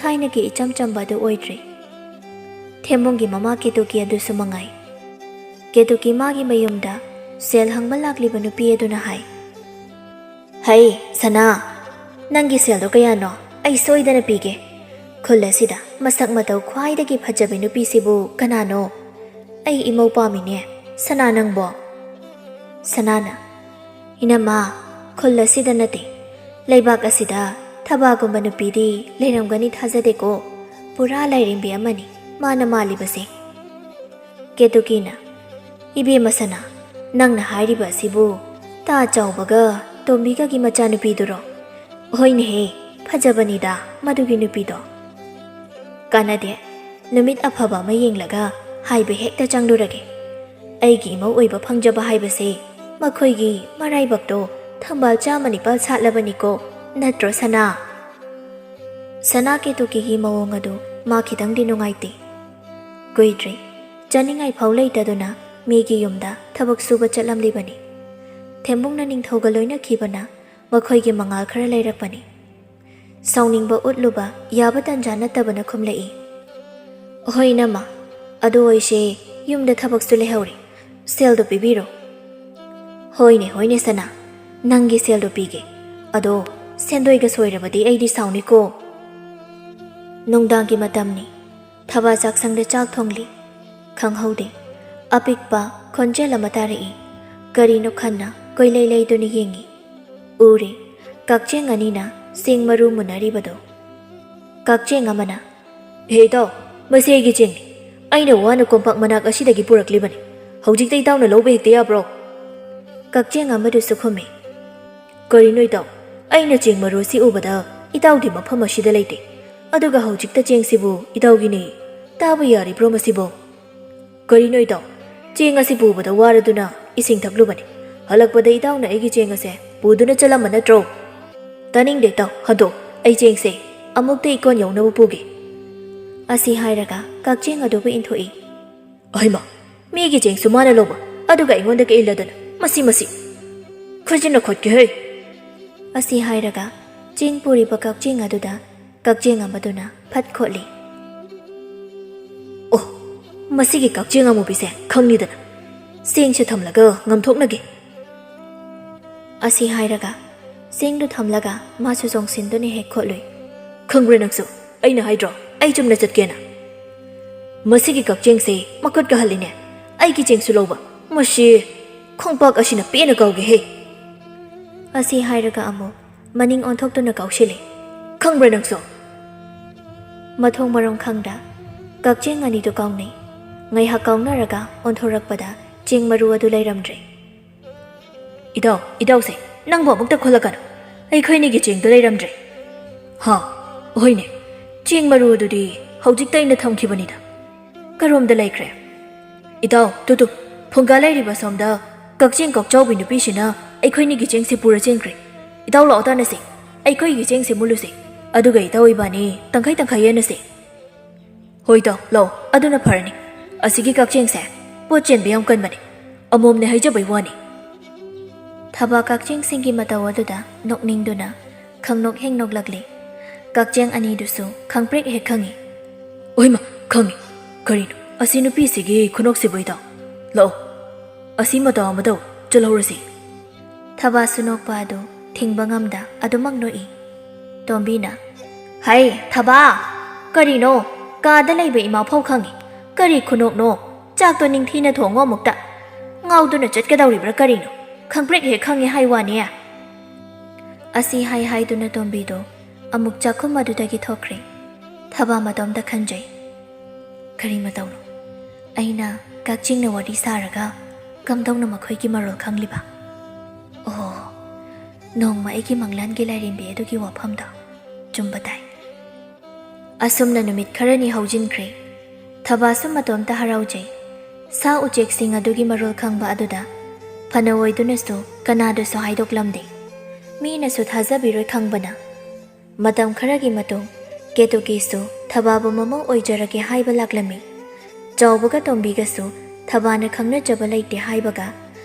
ꯊꯥꯏꯅꯒꯤ ꯏꯆꯝ ꯆꯝꯕ ꯑꯗꯨ ꯑꯣꯏꯗ꯭ꯔꯦ꯫ ꯊꯦꯝꯕꯨꯡꯒꯤ ꯃꯃꯥ ꯀꯦꯇꯨꯀꯤ ꯑꯗꯨꯁꯨ ꯃꯉꯥꯏ꯫ ꯀꯦꯇꯨꯀꯤ ꯃꯥꯒꯤ ꯃꯌꯨꯝꯗ ꯁꯦꯜ ꯍꯪꯕ ꯂꯥꯛꯂꯤꯕ ꯅꯨꯄꯤ ꯑꯗꯨꯅ ꯍꯥꯏ, "ꯍꯩ, ꯁꯅꯥ, ꯅꯪꯒꯤ ꯁꯦꯜꯗꯣ ꯀꯌꯥꯅꯣ? ꯑꯩ ꯁꯣꯏꯗꯅ ꯄꯤꯒꯦ꯫ ꯈꯨꯜ ꯑꯁꯤꯗ ꯃꯁꯛ ꯃꯇꯧ ꯈ꯭ꯋꯥꯏꯗꯒꯤ ꯐꯖꯕꯤ ꯅꯨꯄꯤꯁꯤꯕꯨ ꯀꯅꯥꯅꯣ? ꯑꯩ ꯏꯃꯧ ꯄꯥꯝꯃꯤꯅꯦ, ꯁꯅꯥ ꯅꯪꯕꯣ?" ꯁꯅꯥꯅ, "ꯏꯅꯝꯃ, ꯈꯨꯜ ꯑꯁꯤꯗ ꯅꯠꯇꯦ, ꯂꯩꯕꯥꯛ ꯑꯁꯤꯗ ꯊꯕꯥꯒꯨꯝꯕ ꯅꯨꯄꯤꯗꯤ ꯂꯩꯔꯝꯒꯅꯤ ꯊꯥꯖꯗꯦꯀꯣ꯫ ꯄꯨꯔꯥ ꯂꯥꯏꯔꯦꯝꯕꯤ ꯑꯃꯅꯤ ꯃꯥꯅ ꯃꯥꯜꯂꯤꯕꯁꯦ꯫" ꯀꯦꯇꯨꯀꯤꯅ, "ꯏꯕꯦꯝꯃ ꯁꯅꯥ, ꯅꯪꯅ ꯍꯥꯏꯔꯤꯕ ꯑꯁꯤꯕꯨ ꯇꯥ ꯆꯥꯎꯕꯒ ꯇꯣꯝꯕꯤꯒꯒꯤ ꯃꯆꯥꯅꯨꯄꯤꯗꯨꯔꯣ? ꯍꯣꯏꯅꯦꯍꯦ, ꯐꯖꯕꯅꯤꯗ ꯃꯗꯨꯒꯤ ꯅꯨꯄꯤꯗꯣ꯫" "ꯀꯥꯟꯅꯗꯦ, ꯅꯨꯃꯤꯠ ꯑꯐꯕ ꯑꯃ ꯌꯦꯡꯂꯒ ꯍꯥꯏꯕ ꯍꯦꯛꯇ ꯆꯪꯂꯨꯔꯒꯦ꯫ ꯑꯩꯒꯤ ꯏꯃꯧ ꯑꯣꯏꯕ ꯐꯪꯖꯕ ꯍꯥꯏꯕꯁꯦ ꯃꯈꯣꯏꯒꯤ ꯃꯔꯥꯏꯕꯛꯇꯣ ꯊꯝꯕꯥꯜ ꯆꯥꯝꯃ ꯅꯤꯄꯥꯜ ꯁꯥꯠꯂꯕꯅꯤꯀꯣ, ꯅꯠꯇ꯭ꯔꯣ ꯁꯅꯥ?" ꯁꯅꯥ ꯀꯦꯇꯨꯀꯤꯒꯤ ꯃꯑꯣꯡ ꯑꯗꯨ ꯃꯥ ꯈꯤꯇꯪꯗꯤ ꯅꯨꯡꯉꯥꯏꯇꯦ꯫ ꯀꯨꯏꯗ꯭ꯔꯤ, ꯆꯥꯅꯤꯡꯉꯥꯏ ꯐꯥꯎ ꯂꯩꯇꯗꯨꯅ ꯃꯤꯒꯤ ꯌꯨꯝꯗ ꯊꯕꯛ ꯁꯨꯕ ꯆꯠꯂꯝꯂꯤꯕꯅꯤ꯫ ꯊꯦꯝꯕꯨꯡꯅ ꯅꯤꯡꯊꯧꯒ ꯂꯣꯏꯅꯈꯤꯕꯅ ꯃꯈꯣꯏꯒꯤ ꯃꯉꯥꯜ ꯈꯔ ꯂꯩꯔꯛꯄꯅꯤ꯫ ꯁꯥꯎꯅꯤꯡꯕ ꯎꯠꯂꯨꯕ ꯌꯥꯕ ꯇꯟꯖꯥ ꯅꯠꯇꯕꯅ ꯈꯨꯝꯂꯛꯏ, "ꯍꯣꯏ ꯏꯅꯝꯃ, ꯑꯗꯨ ꯑꯣꯏꯁꯦ ꯌꯨꯝꯗ ꯊꯕꯛꯁꯨ ꯂꯩꯍꯧꯔꯤ, ꯁꯦꯜꯗꯣ ꯄꯤꯕꯤꯔꯣ꯫" "ꯍꯣꯏꯅꯦ, ꯍꯣꯏꯅꯦ ꯁꯅꯥ, ꯅꯪꯒꯤ ꯁꯦꯜꯗꯣ ꯄꯤꯒꯦ꯫ ꯑꯗꯣ ꯁꯦꯟꯗꯣꯏꯒ ꯁꯣꯏꯔꯕꯗꯤ ꯑꯩꯗꯤ ꯁꯥꯎꯅꯤꯀꯣ꯫" ꯅꯨꯡꯗꯥꯡꯒꯤ ꯃꯇꯝꯅꯤ꯫ ꯊꯕꯥ ꯆꯥꯛꯁꯪꯗ ꯆꯥꯛ ꯊꯣꯡꯂꯤ꯫ ꯈꯪꯍꯧꯗꯦ, ꯑꯄꯤꯛꯄ ꯈꯣꯟꯖꯦꯜ ꯑꯃ ꯇꯥꯔꯛꯏ꯫ ꯀꯔꯤꯅꯣ ꯈꯟꯅ ꯀꯣꯏꯂꯩ ꯂꯩꯗꯨꯅ ꯌꯦꯡꯉꯤ꯫ ꯎꯔꯦ, ꯀꯛꯆꯦꯡ ꯑꯅꯤꯅ ꯆꯦꯡ ꯃꯔꯨ ꯃꯨꯟꯅꯔꯤꯕꯗꯨ꯫ ꯀꯛꯆꯦꯡ ꯑꯃꯅ, "ꯍꯦ ꯏꯇꯥꯎ, ꯃꯁꯤ ꯑꯩꯒꯤ ꯆꯦꯡꯅꯤ꯫ ꯑꯩꯅ ꯋꯥꯅ ꯀꯣꯝꯄꯥꯛ ꯃꯅꯥꯛ ꯑꯁꯤꯗꯒꯤ ꯄꯨꯔꯛꯂꯤꯕꯅꯤ꯫ ꯍꯧꯖꯤꯛꯇ ꯏꯇꯥꯎꯅ ꯂꯧꯕ ꯍꯦꯛꯇ ꯌꯥꯕ꯭ꯔꯣ?" ꯀꯛꯆꯦꯡ ꯑꯃꯗꯨꯁꯨ ꯈꯨꯝꯃꯤ, "ꯀꯔꯤꯅꯣ ꯏꯇꯥꯎ, ꯑꯩꯅ ꯆꯦꯡ ꯃꯔꯨ ꯑꯁꯤ ꯎꯕꯗ ꯏꯇꯥꯎꯗꯤ ꯃꯐꯝ ꯑꯁꯤꯗ ꯂꯩꯇꯦ, ꯑꯗꯨꯒ ꯍꯧꯖꯤꯛꯇ ꯆꯦꯡꯁꯤꯕꯨ ꯏꯇꯥꯎꯒꯤꯅꯤ? ꯇꯥꯕ ꯌꯥꯔꯤꯕ꯭ꯔꯣ ꯃꯁꯤꯕꯣ?" "ꯀꯔꯤꯅꯣ ꯏꯇꯥꯎ, ꯆꯦꯡ ꯑꯁꯤ ꯄꯨꯕꯗ ꯋꯥꯔꯗꯨꯅ ꯏꯁꯤꯡ ꯊꯛꯂꯨꯕꯅꯤ꯫ ꯍꯜꯂꯛꯄꯗ ꯏꯇꯥꯎꯅ ꯑꯩꯒꯤ ꯆꯦꯡ ꯑꯁꯦ ꯄꯨꯗꯨꯅ ꯆꯠꯂꯝꯕ ꯅꯠꯇ꯭ꯔꯣ?" "ꯇꯥꯅꯤꯡꯗꯦ ꯏꯇꯥꯎ, ꯍꯟꯗꯣꯛ, ꯑꯩ ꯆꯦꯡꯁꯦ ꯑꯃꯨꯛꯇ ꯏꯀꯣꯟ ꯌꯧꯅꯕ ꯄꯨꯒꯦ꯫ ꯑꯁꯤ ꯍꯥꯏꯔꯒ ꯀꯛꯆꯦꯡ ꯑꯗꯨꯕꯨ ꯏꯟꯊꯣꯛꯏ꯫ ꯑꯍꯩꯃ, ꯃꯤꯒꯤ ꯆꯦꯡꯁꯨ ꯃꯥꯅ ꯂꯧꯕ, ꯑꯗꯨꯒ ꯑꯩꯉꯣꯟꯗꯒ ꯏꯜꯂꯗꯅ, ꯃꯁꯤ, ꯃꯁꯤ꯫ ꯈꯨꯖꯤꯟꯅ ꯈꯣꯠꯀꯦ ꯍꯩ꯫ ꯑꯁꯤ ꯍꯥꯏꯔꯒ ꯆꯦꯡ ꯄꯨꯔꯤꯕ ꯀꯛꯆꯦꯡ ꯑꯗꯨꯗ ꯀꯛꯆꯦꯡ ꯑꯃꯗꯨꯅ ꯐꯠ ꯈꯣꯠꯂꯤ꯫ ꯑꯣ, ꯃꯁꯤꯒꯤ ꯀꯛꯆꯦꯡ ꯑꯃꯨꯕꯤꯁꯦ ꯈꯪꯅꯤꯗꯅ, ꯆꯦꯡꯁꯦ ꯊꯝꯂꯒ ꯉꯝꯊꯣꯛꯅꯒꯦ꯫ ꯑꯁꯤ ꯍꯥꯏꯔꯒ ꯆꯦꯡꯗꯨ ꯊꯝꯂꯒ ꯃꯥꯁꯨ ꯆꯣꯡꯁꯤꯟꯗꯨꯅ ꯍꯦꯛ ꯈꯣꯠꯂꯨꯏ꯫ ꯈꯪꯕ꯭ꯔꯥ ꯅꯪꯁꯨ? ꯑꯩꯅ ꯍꯥꯏꯗ꯭ꯔꯣ ꯑꯩ ꯆꯨꯝꯅ ꯆꯠꯀꯦꯅ? ꯃꯁꯤꯒꯤ ꯀꯛꯆꯦꯡꯁꯦ ꯃꯈꯨꯠ ꯀꯥꯍꯜꯂꯤꯅꯦ꯫ ꯑꯩꯒꯤ ꯆꯦꯡꯁꯨ ꯂꯧꯕ꯫ ꯃꯁꯤ ꯈꯣꯡꯄꯥꯛ ꯑꯁꯤꯅ ꯄꯦꯟꯅ ꯀꯥꯎꯒꯦꯍꯦ꯫ ꯑꯁꯤ ꯍꯥꯏꯔꯒ ꯑꯃꯨꯛ ꯃꯅꯤꯡ ꯑꯣꯟꯊꯣꯛꯇꯨꯅ ꯀꯥꯎꯁꯤꯜꯂꯤ꯫ ꯈꯪꯕ꯭ꯔꯥ ꯅꯪꯁꯨ? ꯃꯊꯣꯡ ꯃꯔꯝ ꯈꯪꯗ ꯀꯛꯆꯦꯡ ꯑꯅꯤꯗꯨ ꯀꯥꯎꯅꯩ꯫ ꯉꯥꯏꯍꯥꯛ ꯀꯥꯎꯅꯔꯒ ꯑꯣꯟꯊꯣꯔꯛꯄꯗ ꯆꯦꯡ ꯃꯔꯨ ꯑꯗꯨ ꯂꯩꯔꯝꯗ꯭ꯔꯦ꯫ ꯏꯇꯥꯎ, ꯏꯇꯥꯎꯁꯦ, ꯅꯪꯕꯨ ꯑꯃꯨꯛꯇ ꯈꯣꯠꯂꯛꯀꯅꯨ꯫ ꯑꯩꯈꯣꯏꯅꯤꯒꯤ ꯆꯦꯡꯗꯣ ꯂꯩꯔꯝꯗ꯭ꯔꯦ꯫ ꯍꯥ? ꯍꯣꯏꯅꯦ, ꯆꯦꯡ ꯃꯔꯨ ꯑꯗꯨꯗꯤ ꯍꯧꯖꯤꯛꯇ ꯑꯩꯅ ꯊꯝꯈꯤꯕꯅꯤꯗ꯫ ꯀꯔꯣꯝꯗ ꯂꯩꯈ꯭ꯔꯦ? ꯏꯇꯥꯎ, ꯇꯨ ꯇꯨ, ꯐꯨꯡꯒꯥ ꯂꯩꯔꯤꯕ ꯁꯣꯝꯗ ꯀꯛꯆꯦꯡ ꯀꯣꯛꯆꯥꯎꯕꯤ ꯅꯨꯄꯤꯁꯤꯅ ꯑꯩꯈꯣꯏꯅꯤꯒꯤ ꯆꯦꯡꯁꯦ ꯄꯨꯔ ꯆꯦꯟꯈ꯭ꯔꯦ꯫ ꯏꯇꯥꯎ ꯂꯥꯛꯑꯣ ꯇꯥꯟꯅꯁꯦ꯫ ꯑꯩꯈꯣꯏꯒꯤ ꯆꯦꯡꯁꯦ ꯃꯨꯜꯂꯨꯁꯦ꯫ ꯑꯗꯨꯒ ꯏꯇꯥꯎ ꯏꯕꯥꯅꯤ ꯇꯪꯈꯥꯏ ꯇꯪꯈꯥꯏ ꯌꯦꯟꯅꯁꯦ꯫ ꯍꯣꯏ ꯏꯇꯥꯎ, ꯂꯥꯛꯑꯣ, ꯑꯗꯨꯅ ꯐꯔꯅꯤ꯫ ꯑꯁꯤꯒꯤ ꯀꯛꯆꯦꯡꯁꯦ ꯄꯣꯠ ꯆꯦꯟꯕ ꯌꯥꯝ ꯀꯟꯕꯅꯤ꯫ ꯑꯃꯣꯝꯅꯦ ꯍꯥꯏꯖꯕꯩ ꯋꯥꯅꯤ꯫ ꯊꯕꯥ ꯀꯛꯆꯦꯡꯁꯤꯡꯒꯤ ꯃꯇꯧ ꯑꯗꯨꯗ ꯅꯣꯛꯅꯤꯡꯗꯨꯅ ꯈꯪꯅꯣꯛ ꯍꯦꯛ ꯅꯣꯛꯂꯛꯂꯤ꯫ ꯀꯛꯆꯦꯡ ꯑꯅꯤꯗꯨꯁꯨ ꯈꯪꯄ꯭ꯔꯦꯛ ꯍꯦꯛ ꯈꯪꯉꯤ꯫ ꯑꯣꯏꯃ, ꯈꯪꯉꯤ꯫ ꯀꯔꯤꯅꯣ ꯑꯁꯤ ꯅꯨꯄꯤꯁꯤꯒꯤ ꯈꯨꯅꯣꯛꯁꯤꯕꯨ ꯏꯇꯥꯎ? ꯂꯥꯛꯑꯣ, ꯑꯁꯤ ꯃꯇꯧ ꯑꯃꯗꯧ ꯆꯠꯍꯧꯔꯁꯤ꯫ ꯊꯕꯥꯁꯨ ꯅꯣꯛꯄ ꯑꯗꯨ ꯊꯤꯡꯕ ꯉꯝꯗ ꯑꯗꯨꯃꯛ ꯅꯣꯛꯏ꯫ ꯇꯣꯝꯕꯤꯅ, "ꯍꯩ, ꯊꯕꯥ! ꯀꯔꯤꯅꯣ? ꯀꯥꯗ ꯂꯩꯕ ꯏꯃꯥ ꯐꯥꯎ ꯈꯪꯉꯤ꯫ ꯀꯔꯤ ꯈꯨꯅꯣꯛꯅꯣ? ꯆꯥꯛꯇꯣ ꯅꯤꯡꯊꯤꯅ ꯊꯣꯡꯉꯣ ꯑꯃꯨꯛꯇ꯫ ꯉꯥꯎꯗꯨꯅ ꯆꯠꯀꯗꯧꯔꯤꯕ꯭ꯔꯥ ꯀꯔꯤꯅꯣ? ꯈꯪꯄ꯭ꯔꯦꯛ ꯍꯦꯛ ꯈꯪꯉꯤ ꯍꯥꯏ ꯋꯥꯅꯤ"꯫ ꯑꯁꯤ ꯍꯥꯏ ꯍꯥꯏꯗꯨꯅ ꯇꯣꯝꯕꯤꯗꯣ ꯑꯃꯨꯛ ꯆꯥꯛꯈꯨꯝ ꯑꯗꯨꯗꯒꯤ ꯊꯣꯛꯈ꯭ꯔꯦ꯫ ꯊꯕꯥ ꯃꯇꯣꯝꯇ ꯈꯟꯖꯩ꯫ ꯀꯔꯤ ꯃꯇꯧꯅꯣ? ꯑꯩꯅ ꯀꯛꯆꯤꯡꯅ ꯋꯥꯔꯤ ꯁꯥꯔꯒ ꯀꯝꯗꯧꯅ ꯃꯈꯣꯏꯒꯤ ꯃꯔꯣꯜ ꯈꯪꯂꯤꯕ? ꯑꯣ, ꯅꯣꯡꯃ ꯑꯩꯒꯤ ꯃꯪꯂꯥꯟꯒꯤ ꯂꯥꯏꯔꯦꯝꯕꯤ ꯑꯗꯨꯒꯤ ꯋꯥꯐꯝꯗꯣ ꯆꯨꯝꯕ ꯇꯥꯏ꯫ ꯑꯁꯨꯝꯅ ꯅꯨꯃꯤꯠ ꯈꯔꯅꯤ ꯍꯧꯖꯤꯟꯈ꯭ꯔꯦ꯫ ꯊꯕꯥꯁꯨ ꯃꯇꯣꯝꯇ ꯍꯔꯥꯎꯖꯩ꯫ ꯁꯥ ꯎꯆꯦꯛꯁꯤꯡ ꯑꯗꯨꯒꯤ ꯃꯔꯣꯜ ꯈꯪꯕ ꯑꯗꯨꯗ ꯐꯅ ꯑꯣꯏꯗꯨꯅꯁꯨ ꯀꯅꯥꯗꯁꯨ ꯍꯥꯏꯗꯣꯛꯂꯝꯗꯦ꯫ ꯃꯤꯅꯁꯨ ꯊꯥꯖꯕꯤꯔꯣꯏ ꯈꯪꯕꯅ꯫ ꯃꯇꯝ ꯈꯔꯒꯤ ꯃꯇꯨꯡ ꯀꯦꯇꯨꯀꯤꯁꯨ ꯊꯕꯥꯕꯨ ꯃꯃꯧ ꯑꯣꯏꯖꯔꯒꯦ ꯍꯥꯏꯕ ꯂꯥꯛꯂꯝꯃꯤ꯫ ꯆꯥꯎꯕꯒ ꯇꯣꯝꯕꯤꯒꯁꯨ ꯊꯕꯥꯅ ꯈꯪꯅꯖꯕ ꯂꯩꯇꯦ ꯍꯥꯏꯕꯒ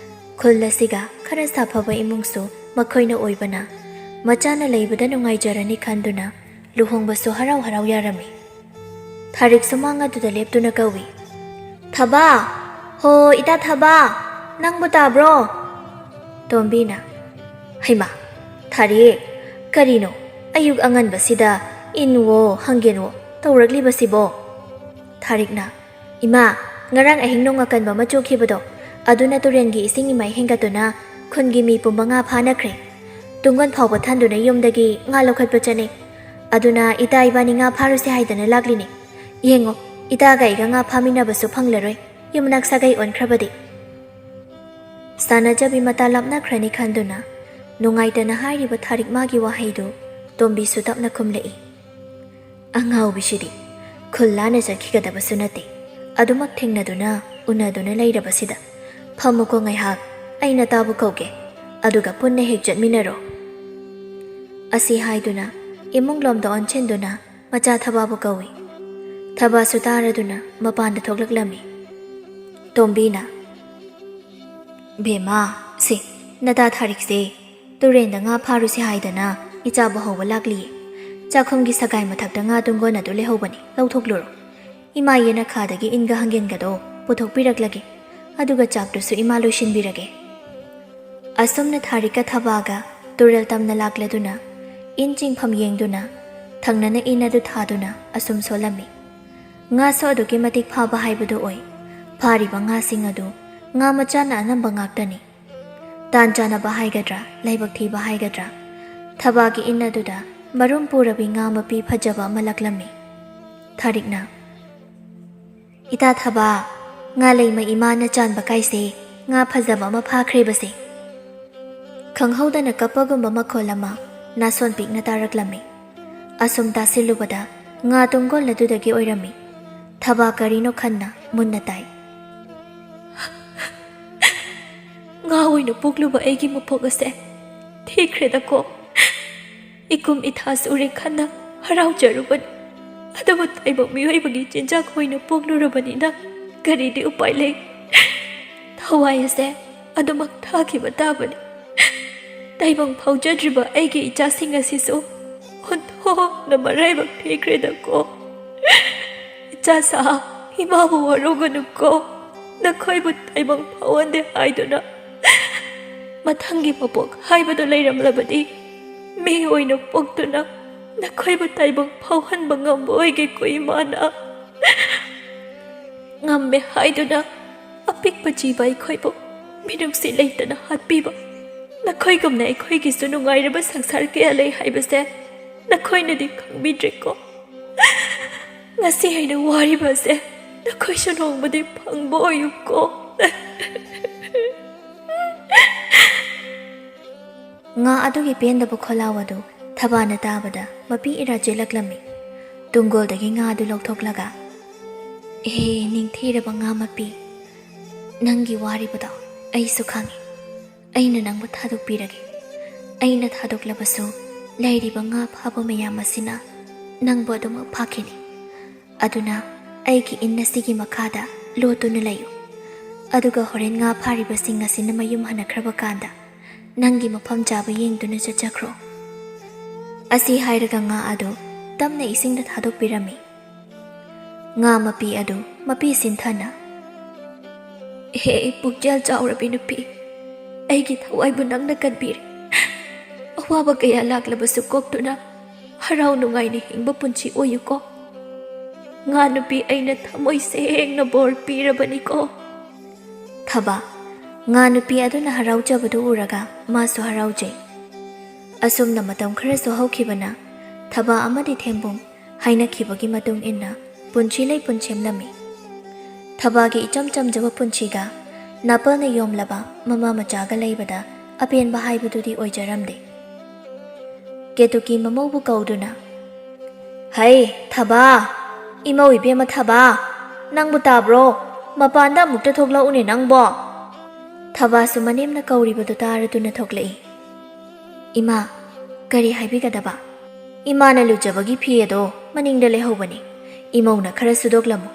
ꯈꯨꯜ ꯑꯁꯤꯒ ꯈꯔ ꯁꯥꯐꯕ ꯏꯃꯨꯡꯁꯨ ꯃꯈꯣꯏꯅ ꯑꯣꯏꯕꯅ ꯃꯆꯥꯅ ꯂꯩꯕꯗ ꯅꯨꯡꯉꯥꯏꯖꯔꯅꯤ ꯈꯟꯗꯨꯅ ꯂꯨꯍꯣꯡꯕꯁꯨ ꯍꯔꯥꯎ ꯍꯔꯥꯎ ꯌꯥꯔꯝꯃꯤ꯫ ꯊꯥꯔꯤꯛꯁꯨ ꯃꯥꯡ ꯑꯗꯨꯗ ꯂꯦꯞꯇꯨꯅ ꯀꯧꯏ, "ꯊꯕꯥ! ꯍꯣ, ꯏꯇꯥ ꯊꯕꯥ! ꯅꯪꯕꯨ ꯇꯥꯕ꯭ꯔꯣ?" ꯇꯣꯝꯕꯤꯅ, "ꯍꯩꯃꯥ, ꯊꯥꯔꯤꯛ, ꯀꯔꯤꯅꯣ ꯑꯌꯨꯛ ꯑꯉꯟꯕꯁꯤꯗ ꯏꯟꯋꯣ ꯍꯪꯒꯦꯟꯋꯣ ꯇꯧꯔꯛꯂꯤꯕꯁꯤꯕꯣ?" ꯊꯥꯔꯤꯛꯅ, "ꯏꯃꯥ, ꯉꯔꯥꯡ ꯑꯍꯤꯡ ꯅꯣꯡ ꯑꯀꯟꯕ ꯑꯃ ꯆꯨꯈꯤꯕꯗꯣ, ꯑꯗꯨꯅ ꯇꯨꯔꯦꯟꯒꯤ ꯏꯁꯤꯡ ꯏꯃꯥꯏ ꯍꯦꯟꯒꯠꯇꯨꯅ ꯈꯨꯟꯒꯤ ꯃꯤ ꯄꯨꯝꯕ ꯉꯥ ꯐꯥꯅꯈ꯭ꯔꯦ꯫ ꯇꯨꯡꯒꯣꯟ ꯐꯥꯎꯕ ꯊꯟꯗꯨꯅ ꯌꯨꯝꯗꯒꯤ ꯉꯥ ꯂꯧꯈꯠꯄ ꯆꯠꯅꯩ꯫ ꯑꯗꯨꯅ ꯏꯇꯥ ꯏꯕꯥꯅꯤ ꯉꯥ ꯐꯥꯔꯨꯁꯦ ꯍꯥꯏꯗꯅ ꯂꯥꯛꯂꯤꯅꯦ꯫ ꯌꯦꯡꯉꯣ, ꯏꯇꯥꯒ ꯑꯩꯒ ꯉꯥ ꯐꯥꯃꯤꯟꯅꯕꯁꯨ ꯐꯪꯂꯔꯣꯏ, ꯌꯨꯝꯅꯥꯛ ꯁꯥꯒꯩ ꯑꯣꯟꯈ꯭ꯔꯕꯗꯤ꯫" ꯁꯥꯟꯅꯖꯕꯤ ꯃꯇꯥ ꯂꯥꯞꯅꯈ꯭ꯔꯅꯤ ꯈꯟꯗꯨꯅ ꯅꯨꯡꯉꯥꯏꯇꯅ ꯍꯥꯏꯔꯤꯕ ꯊꯥꯔꯤꯛ ꯃꯥꯒꯤ ꯋꯥꯍꯩꯗꯨ ꯇꯣꯝꯕꯤꯁꯨ ꯇꯞꯅ ꯈꯨꯝꯂꯛꯏ, "ꯑꯉꯥꯎꯕꯤꯁꯤꯗꯤ ꯈꯨꯜ ꯂꯥꯟꯅ ꯆꯠꯈꯤꯒꯗꯕꯁꯨ ꯅꯠꯇꯦ, ꯑꯗꯨꯃꯛ ꯊꯦꯡꯅꯗꯨꯅ ꯎꯅꯗꯨꯅ ꯂꯩꯔꯕꯁꯤꯗ꯫ ꯐꯝꯃꯨꯀꯣ ꯉꯥꯏꯍꯥꯛ, ꯑꯩ ꯅꯇꯥꯕꯨ ꯀꯧꯒꯦ, ꯑꯗꯨꯒ ꯄꯨꯟꯅ ꯍꯦꯛ ꯆꯠꯃꯤꯟꯅꯔꯣ꯫" ꯑꯁꯤ ꯍꯥꯏꯗꯨꯅ ꯏꯃꯨꯡ ꯂꯣꯝꯗ ꯑꯣꯟꯁꯤꯟꯗꯨꯅ ꯃꯆꯥ ꯊꯕꯥꯕꯨ ꯀꯧꯏ꯫ ꯊꯕꯥꯁꯨ ꯇꯥꯔꯗꯨꯅ ꯃꯄꯥꯟꯗ ꯊꯣꯛꯂꯛꯂꯝꯃꯤ꯫ ꯇꯣꯝꯕꯤꯅ, "ꯕꯦꯝꯃ, ꯁꯦ, ꯅꯇꯥ ꯊꯥꯔꯤꯛꯁꯦ ꯇꯨꯔꯦꯟꯗ ꯉꯥ ꯐꯥꯔꯨꯁꯤ ꯍꯥꯏꯗꯅ ꯏꯆꯥꯕꯨ ꯍꯧꯕ ꯂꯥꯛꯂꯤꯌꯦ꯫ ꯆꯥꯛꯈꯨꯝꯒꯤ ꯁꯒꯥꯏ ꯃꯊꯛꯇ ꯉꯥ ꯇꯨꯡꯒꯣꯟ ꯑꯗꯨ ꯂꯩꯍꯧꯕꯅꯤ, ꯂꯧꯊꯣꯛꯂꯨꯔꯣ꯫ ꯏꯃꯥ ꯌꯦꯅꯈꯥꯗꯒꯤ ꯏꯟꯒ ꯍꯪꯒꯦꯟꯒꯗꯣ ꯄꯨꯊꯣꯛꯄꯤꯔꯛꯂꯒꯦ, ꯑꯗꯨꯒ ꯆꯥꯛꯇꯨꯁꯨ ꯏꯃꯥ ꯂꯣꯏꯁꯤꯟꯕꯤꯔꯒꯦ꯫" ꯑꯁꯨꯝꯅ ꯊꯥꯔꯤꯛꯀ ꯊꯕꯥꯒ ꯇꯨꯔꯦꯜ ꯇꯝꯅ ꯂꯥꯛꯂꯗꯨꯅ ꯏꯟ ꯆꯤꯡꯐꯝ ꯌꯦꯡꯗꯨꯅ ꯊꯪꯅꯅ ꯏꯟ ꯑꯗꯨ ꯊꯥꯗꯨꯅ ꯑꯁꯨꯝ ꯁꯣꯜꯂꯝꯃꯤ꯫ ꯉꯥꯁꯨ ꯑꯗꯨꯛꯀꯤ ꯃꯇꯤꯛ ꯐꯥꯕ ꯍꯥꯏꯕꯗꯨ ꯑꯣꯏ꯫ ꯐꯥꯔꯤꯕ ꯉꯥꯁꯤꯡ ꯑꯗꯨ ꯉꯥ ꯃꯆꯥꯅ ꯑꯅꯝꯕ ꯉꯥꯛꯇꯅꯤ꯫ ꯇꯥꯟ ꯆꯥꯅꯕ ꯍꯥꯏꯒꯗ꯭ꯔꯥ, ꯂꯥꯏꯕꯛ ꯊꯤꯕ ꯍꯥꯏꯒꯗ꯭ꯔꯥ, ꯊꯕꯥꯒꯤ ꯏꯟ ꯑꯗꯨꯗ ꯃꯔꯨꯝ ꯄꯨꯔꯕꯤ ꯉꯥ ꯃꯄꯤ ꯐꯖꯕ ꯑꯃ ꯂꯛꯂꯝꯃꯤ꯫ ꯊꯥꯔꯤꯛꯅ, "ꯏꯇꯥ ꯊꯕꯥ, ꯉꯥ ꯂꯩꯃ ꯏꯃꯥꯅ ꯆꯥꯟꯕ ꯀꯥꯏꯁꯦ ꯉꯥ ꯐꯖꯕ ꯑꯃ ꯐꯥꯈ꯭ꯔꯦꯕꯁꯦ꯫" ꯈꯪꯍꯧꯗꯅ ꯀꯞꯄꯒꯨꯝꯕ ꯃꯈꯣꯜ ꯑꯃ ꯅꯥꯁꯣꯟ ꯄꯤꯛꯅ ꯇꯥꯔꯛꯂꯝꯃꯤ꯫ ꯑꯁꯨꯝ ꯇꯥꯁꯤꯜꯂꯨꯕꯗ ꯉꯥ ꯇꯨꯡꯒꯣꯜ ꯑꯗꯨꯗꯒꯤ ꯑꯣꯏꯔꯝꯃꯤ꯫ ꯊꯕꯥ ꯀꯔꯤꯅꯣ ꯈꯟꯅ ꯃꯨꯟꯅ ꯇꯥꯏ꯫ "ꯉꯥ ꯑꯣꯏꯅ ꯄꯣꯛꯂꯨꯕ ꯑꯩꯒꯤ ꯃꯄꯣꯛ ꯑꯁꯦ ꯊꯤꯈ꯭ꯔꯦꯗꯀꯣ꯫ ꯏꯀꯨꯝ ꯏꯊꯥ ꯁꯨꯔꯦ ꯈꯟꯅ ꯍꯔꯥꯎꯖꯔꯨꯕꯅꯤ꯫ ꯑꯗꯨꯕꯨ ꯇꯥꯏꯕꯪ ꯃꯤꯑꯣꯏꯕꯒꯤ ꯆꯤꯟꯖꯥꯛ ꯑꯣꯏꯅ ꯄꯣꯛꯂꯨꯔꯕꯅꯤꯅ ꯀꯔꯤꯗꯤ ꯎꯄꯥꯏ ꯂꯩ? ꯊꯋꯥꯏ ꯑꯁꯦ ꯑꯗꯨꯃꯛ ꯊꯥꯈꯤꯕ ꯇꯥꯕꯅꯤ꯫ ꯇꯥꯏꯕꯪ ꯐꯥꯎꯖꯗ꯭ꯔꯤꯕ ꯑꯩꯒꯤ ꯏꯆꯥꯁꯤꯡ ꯑꯁꯤꯁꯨ ꯑꯣꯟꯊꯣꯛꯅ ꯃꯔꯥꯏꯕꯛ ꯊꯤꯈ꯭ꯔꯦꯗꯀꯣ꯫ ꯏꯆꯥꯁꯥ, ꯏꯃꯥꯕꯨ ꯋꯥꯔꯧꯒꯅꯨꯀꯣ꯫ ꯅꯈꯣꯏꯕꯨ ꯇꯥꯏꯕꯪ ꯐꯥꯎꯍꯟꯗꯦ ꯍꯥꯏꯗꯨꯅ ꯃꯊꯪꯒꯤ ꯃꯄꯣꯛ ꯍꯥꯏꯕꯗꯨ ꯂꯩꯔꯝꯂꯕꯗꯤ ꯃꯤ ꯑꯣꯏꯅ ꯄꯣꯛꯇꯨꯅ ꯅꯈꯣꯏꯕꯨ ꯇꯥꯏꯕꯪ ꯐꯥꯎꯍꯟꯕ ꯉꯝꯕ ꯑꯣꯏꯒꯦꯀꯣ ꯏꯃꯥꯅ꯫ ꯉꯝꯃꯦ ꯍꯥꯏꯗꯨꯅ ꯑꯄꯤꯛꯄ ꯖꯤꯕ ꯑꯩꯈꯣꯏꯕꯨ ꯃꯤꯅꯨꯡꯁꯤ ꯂꯩꯇꯅ ꯍꯥꯠꯄꯤꯕ ꯅꯈꯣꯏꯒꯨꯝꯅ ꯑꯩꯈꯣꯏꯒꯤꯁꯨ ꯅꯨꯡꯉꯥꯏꯔꯕ ꯁꯪꯁꯥꯔ ꯀꯌꯥ ꯂꯩ ꯍꯥꯏꯕꯁꯦ ꯅꯈꯣꯏꯅꯗꯤ ꯈꯪꯕꯤꯗ꯭ꯔꯦꯀꯣ꯫ ꯉꯁꯤ ꯑꯩꯅ ꯋꯥꯔꯤꯕ ꯑꯁꯦ ꯅꯈꯣꯏꯁꯨ ꯅꯣꯡꯃꯗꯤ ꯐꯪꯕ ꯑꯣꯏꯌꯨꯀꯣ꯫ ꯉꯥ ꯑꯗꯨꯒꯤ ꯄꯦꯟꯗꯕ ꯈꯣꯜꯂꯥꯎ ꯑꯗꯨ ꯊꯕꯥꯅ ꯇꯥꯕꯗ ꯃꯄꯤ ꯏꯔꯥ ꯆꯦꯜꯂꯛꯂꯝꯃꯤ꯫ ꯇꯨꯡꯒꯣꯜꯗꯒꯤ ꯉꯥ ꯑꯗꯨ ꯂꯧꯊꯣꯛꯂꯒ, "ꯍꯦ ꯅꯤꯡꯊꯤꯔꯕ ꯉꯥ ꯃꯄꯤ, ꯅꯪꯒꯤ ꯋꯥꯔꯤꯕꯗꯣ ꯑꯩꯁꯨ ꯈꯪꯉꯤ꯫ ꯑꯩꯅ ꯅꯪꯕꯨ ꯊꯥꯗꯣꯛꯄꯤꯔꯒꯦ꯫ ꯑꯩꯅ ꯊꯥꯗꯣꯛꯂꯕꯁꯨ ꯂꯩꯔꯤꯕ ꯉꯥ ꯐꯥꯕ ꯃꯌꯥꯝ ꯑꯁꯤꯅ ꯅꯪꯕꯨ ꯑꯗꯨꯃꯛ ꯐꯥꯈꯤꯅꯤ꯫ ꯑꯗꯨꯅ ꯑꯩꯒꯤ ꯏꯟ ꯑꯁꯤꯒꯤ ꯃꯈꯥꯗ ꯂꯣꯠꯇꯨꯅ ꯂꯩꯌꯨ꯫ ꯑꯗꯨꯒ ꯍꯣꯔꯦꯟ ꯉꯥ ꯐꯥꯔꯤꯕꯁꯤꯡ ꯑꯁꯤꯅ ꯃꯌꯨꯝ ꯍꯟꯅꯈ꯭ꯔꯕ ꯀꯥꯟꯗ ꯅꯪꯒꯤ ꯃꯐꯝ ꯆꯥꯕ ꯌꯦꯡꯗꯨꯅ ꯆꯠꯆꯈ꯭ꯔꯣ꯫" ꯑꯁꯤ ꯍꯥꯏꯔꯒ ꯉꯥ ꯑꯗꯨ ꯇꯞꯅ ꯏꯁꯤꯡꯗ ꯊꯥꯗꯣꯛꯄꯤꯔꯝꯃꯤ꯫ ꯉꯥ ꯃꯄꯤ ꯑꯗꯨ ꯃꯄꯤ ꯁꯤꯟꯊꯅ, "ꯍꯦ ꯄꯨꯛꯆꯦꯜ ꯆꯥꯎꯔꯕꯤ ꯅꯨꯄꯤ, ꯑꯩꯒꯤ ꯊꯋꯥꯏꯕꯨ ꯅꯪꯅ ꯀꯟꯕꯤꯔꯦ꯫ ꯑꯋꯥꯕ ꯀꯌꯥ ꯂꯥꯛꯂꯕꯁꯨ ꯀꯣꯛꯇꯨꯅ ꯍꯔꯥꯎ ꯅꯨꯡꯉꯥꯏꯅ ꯍꯤꯡꯕ ꯄꯨꯟꯁꯤ ꯑꯣꯏꯌꯨꯀꯣ꯫ ꯉꯥ ꯅꯨꯄꯤ ꯑꯩꯅ ꯊꯃꯣꯏ ꯁꯦꯡꯅ ꯕꯣꯔ ꯄꯤꯔꯕꯅꯤꯀꯣ꯫" ꯊꯕꯥ, ꯉꯥ ꯅꯨꯄꯤ ꯑꯗꯨꯅ ꯍꯔꯥꯎꯖꯕꯗꯨ ꯎꯔꯒ ꯃꯥꯁꯨ ꯍꯔꯥꯎꯖꯩ꯫ ꯑꯁꯨꯝꯅ ꯃꯇꯝ ꯈꯔꯁꯨ ꯍꯧꯈꯤꯕꯅ ꯊꯕꯥ ꯑꯃꯗꯤ ꯊꯦꯝꯕꯨꯡ ꯍꯥꯏꯅꯈꯤꯕꯒꯤ ꯃꯇꯨꯡ ꯏꯟꯅ ꯄꯨꯟꯁꯤ ꯂꯩꯄꯨꯟ ꯁꯦꯝꯂꯝꯃꯤ꯫ ꯊꯕꯥꯒꯤ ꯏꯆꯝ ꯆꯝꯖꯕ ꯄꯨꯟꯁꯤꯒ ꯅꯥꯄꯜꯅ ꯌꯣꯝꯂꯕ ꯃꯃꯥ ꯃꯆꯥꯒ ꯂꯩꯕꯗ ꯑꯄꯦꯟꯕ ꯍꯥꯏꯕꯗꯨꯗꯤ ꯑꯣꯏꯖꯔꯝꯗꯦ꯫ ꯀꯦꯇꯨꯀꯤ ꯃꯃꯧꯕꯨ ꯀꯧꯗꯨꯅ, "ꯍꯩ ꯊꯕꯥ, ꯏꯃꯧ ꯏꯕꯦꯝꯃ ꯊꯕꯥ, ꯅꯪꯕꯨ ꯇꯥꯕ꯭ꯔꯣ? ꯃꯄꯥꯟꯗ ꯑꯃꯨꯛꯇ ꯊꯣꯛꯂꯛꯎꯅꯦ ꯅꯪꯕꯣ꯫" ꯊꯕꯥꯁꯨ ꯃꯅꯦꯝꯅ ꯀꯧꯔꯤꯕꯗꯨ ꯇꯥꯔꯗꯨꯅ ꯊꯣꯛꯂꯛꯏ꯫ "ꯏꯃꯥ, "ꯀꯔꯤ ꯍꯥꯏꯕꯤꯒꯗꯕ? ꯏꯃꯥꯅ ꯂꯨꯖꯕꯒꯤ ꯐꯤ ꯑꯗꯣ ꯃꯅꯤꯡꯗ ꯂꯩꯍꯧꯕꯅꯤ꯫ ꯏꯃꯧꯅ ꯈꯔ ꯁꯨꯗꯣꯛꯂꯝꯃꯨ꯫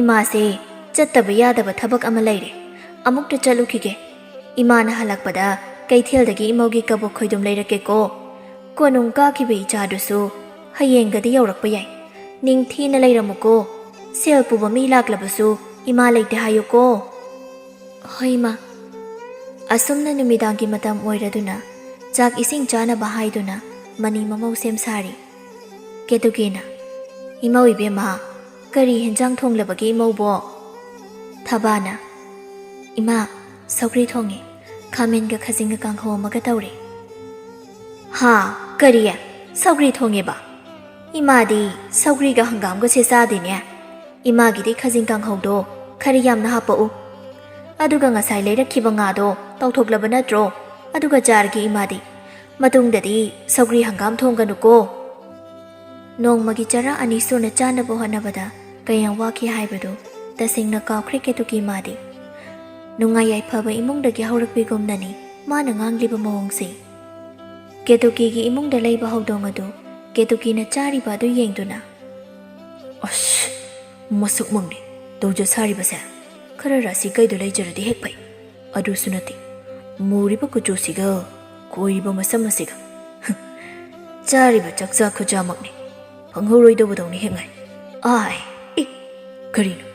ꯏꯃꯥꯁꯦ ꯆꯠꯇꯕ ꯌꯥꯗꯕ ꯊꯕꯛ ꯑꯃ ꯂꯩꯔꯦ꯫ ꯑꯃꯨꯛꯇ ꯆꯠꯂꯨꯈꯤꯒꯦ꯫ ꯏꯃꯥꯅ ꯍꯜꯂꯛꯄꯗ ꯀꯩꯊꯦꯜꯗꯒꯤ ꯏꯃꯧꯒꯤ ꯀꯕꯣꯛ ꯈꯣꯏꯗꯨꯝ ꯂꯩꯔꯛꯀꯦꯀꯣ꯫ ꯀꯣꯅꯨꯡ ꯀꯥꯈꯤꯕ ꯏꯆꯥꯗꯨꯁꯨ ꯍꯌꯦꯡꯒꯗꯤ ꯌꯧꯔꯛꯄ ꯌꯥꯏ꯫ ꯅꯤꯡꯊꯤꯅ ꯂꯩꯔꯝꯃꯨꯀꯣ꯫ ꯁꯦꯜ ꯄꯨꯕ ꯃꯤ ꯂꯥꯛꯂꯕꯁꯨ ꯏꯃꯥ ꯂꯩꯇꯦ ꯍꯥꯏꯌꯨꯀꯣ꯫" "ꯍꯣꯏ, ꯏꯃꯥ꯫" ꯑꯁꯨꯝꯅ ꯅꯨꯃꯤꯗꯥꯡꯒꯤ ꯃꯇꯝ ꯑꯣꯏꯔꯗꯨꯅ ꯆꯥꯛ ꯏꯁꯤꯡ ꯆꯥꯅꯕ ꯍꯥꯏꯗꯨꯅ ꯃꯅꯤ ꯃꯃꯧ ꯁꯦꯝ ꯁꯥꯔꯤ꯫ ꯀꯦꯇꯨꯀꯤꯅ, "ꯏꯃꯧ ꯏꯕꯦꯝꯃ, ꯀꯔꯤ ꯍꯦꯟꯖꯥꯡ ꯊꯣꯡꯂꯕꯒꯦ ꯏꯃꯧꯕꯣ?" ꯊꯕꯥꯅ, "ꯏꯃꯥ, ꯁꯧꯒ꯭ꯔꯤ ꯊꯣꯡꯉꯦ꯫ ꯈꯥꯃꯦꯟꯒ ꯈꯥꯖꯤꯡꯒ ꯀꯥꯡꯍꯧ ꯑꯃꯒ ꯇꯧꯔꯦ꯫" "ꯍꯥ? ꯀꯔꯤ? ꯁꯧꯒ꯭ꯔꯤ ꯊꯣꯡꯉꯦꯕ? ꯏꯃꯥꯗꯤ ꯁꯧꯒ꯭ꯔꯤꯒ ꯍꯪꯒꯥꯝꯒꯁꯦ ꯆꯥꯗꯦꯅꯦ꯫ ꯏꯃꯥꯒꯤꯗꯤ ꯈꯥꯖꯤꯡ ꯀꯥꯡꯍꯧꯗꯣ ꯈꯔ ꯌꯥꯝꯅ ꯍꯥꯞꯄꯛꯎ꯫ ꯑꯗꯨꯒ ꯉꯁꯥꯏ ꯂꯩꯔꯛꯈꯤꯕ ꯉꯥꯗꯣ ꯇꯥꯎꯊꯣꯛꯂꯕ ꯅꯠꯇ꯭ꯔꯣ? ꯑꯗꯨꯒ ꯆꯥꯔꯒꯦ ꯏꯃꯥꯗꯤ꯫ ꯃꯇꯨꯡꯗꯗꯤ ꯁꯧꯒ꯭ꯔꯤ ꯍꯪꯒꯥꯝ ꯊꯣꯡꯒꯅꯨꯀꯣ꯫" ꯅꯣꯡꯃꯒꯤ ꯆꯔꯥ ꯑꯅꯤ ꯁꯨꯅ ꯆꯥꯅꯕ ꯍꯣꯠꯅꯕꯗ ꯀꯌꯥꯝ ꯋꯥꯈꯤ ꯍꯥꯏꯕꯗꯨ ꯇꯁꯦꯡꯅ ꯀꯥꯎꯈ꯭ꯔꯦ ꯀꯦꯇꯨꯀꯤ ꯃꯥꯗꯤ꯫ ꯅꯨꯡꯉꯥꯏ ꯌꯥꯏꯐꯕ ꯏꯃꯨꯡꯗꯒꯤ ꯍꯧꯔꯛꯄꯤꯒꯨꯝꯅꯅꯤ ꯃꯥꯅ ꯉꯥꯡꯂꯤꯕ ꯃꯑꯣꯡꯁꯦ꯫ ꯀꯦꯇꯨꯀꯤꯒꯤ ꯏꯃꯨꯡꯗ ꯂꯩꯕ ꯍꯧꯗꯣꯡ ꯑꯗꯨ ꯀꯦꯇꯨꯀꯤꯅ ꯆꯥꯔꯤꯕ ꯑꯗꯨ ꯌꯦꯡꯗꯨꯅ, "ꯑꯁ, ꯃꯁꯛ ꯃꯪꯅꯦ ꯇꯧꯖ ꯁꯥꯔꯤꯕꯁꯦ꯫ ꯈꯔ ꯔꯥꯁꯤ ꯀꯩꯗꯣ ꯂꯩꯖꯔꯗꯤ ꯍꯦꯛ ꯐꯩ꯫ ꯑꯗꯨꯁꯨ ꯅꯠꯇꯦ, ꯃꯨꯔꯤꯕ ꯀꯨꯆꯨꯁꯤꯒ ꯈꯣꯏꯔꯤꯕ ꯃꯁꯝ ꯑꯁꯤꯒ꯫ ꯆꯥꯔꯤꯕ ꯆꯥꯛꯆꯥ ꯈꯨꯆꯥꯃꯛꯅꯤ꯫ ꯐꯪꯍꯧꯔꯣꯏꯗꯧꯕꯗꯧꯅ ꯍꯦꯛ ꯉꯥꯏ꯫ ꯑꯥꯏ, ꯏ, ꯀꯔꯤꯅꯣ?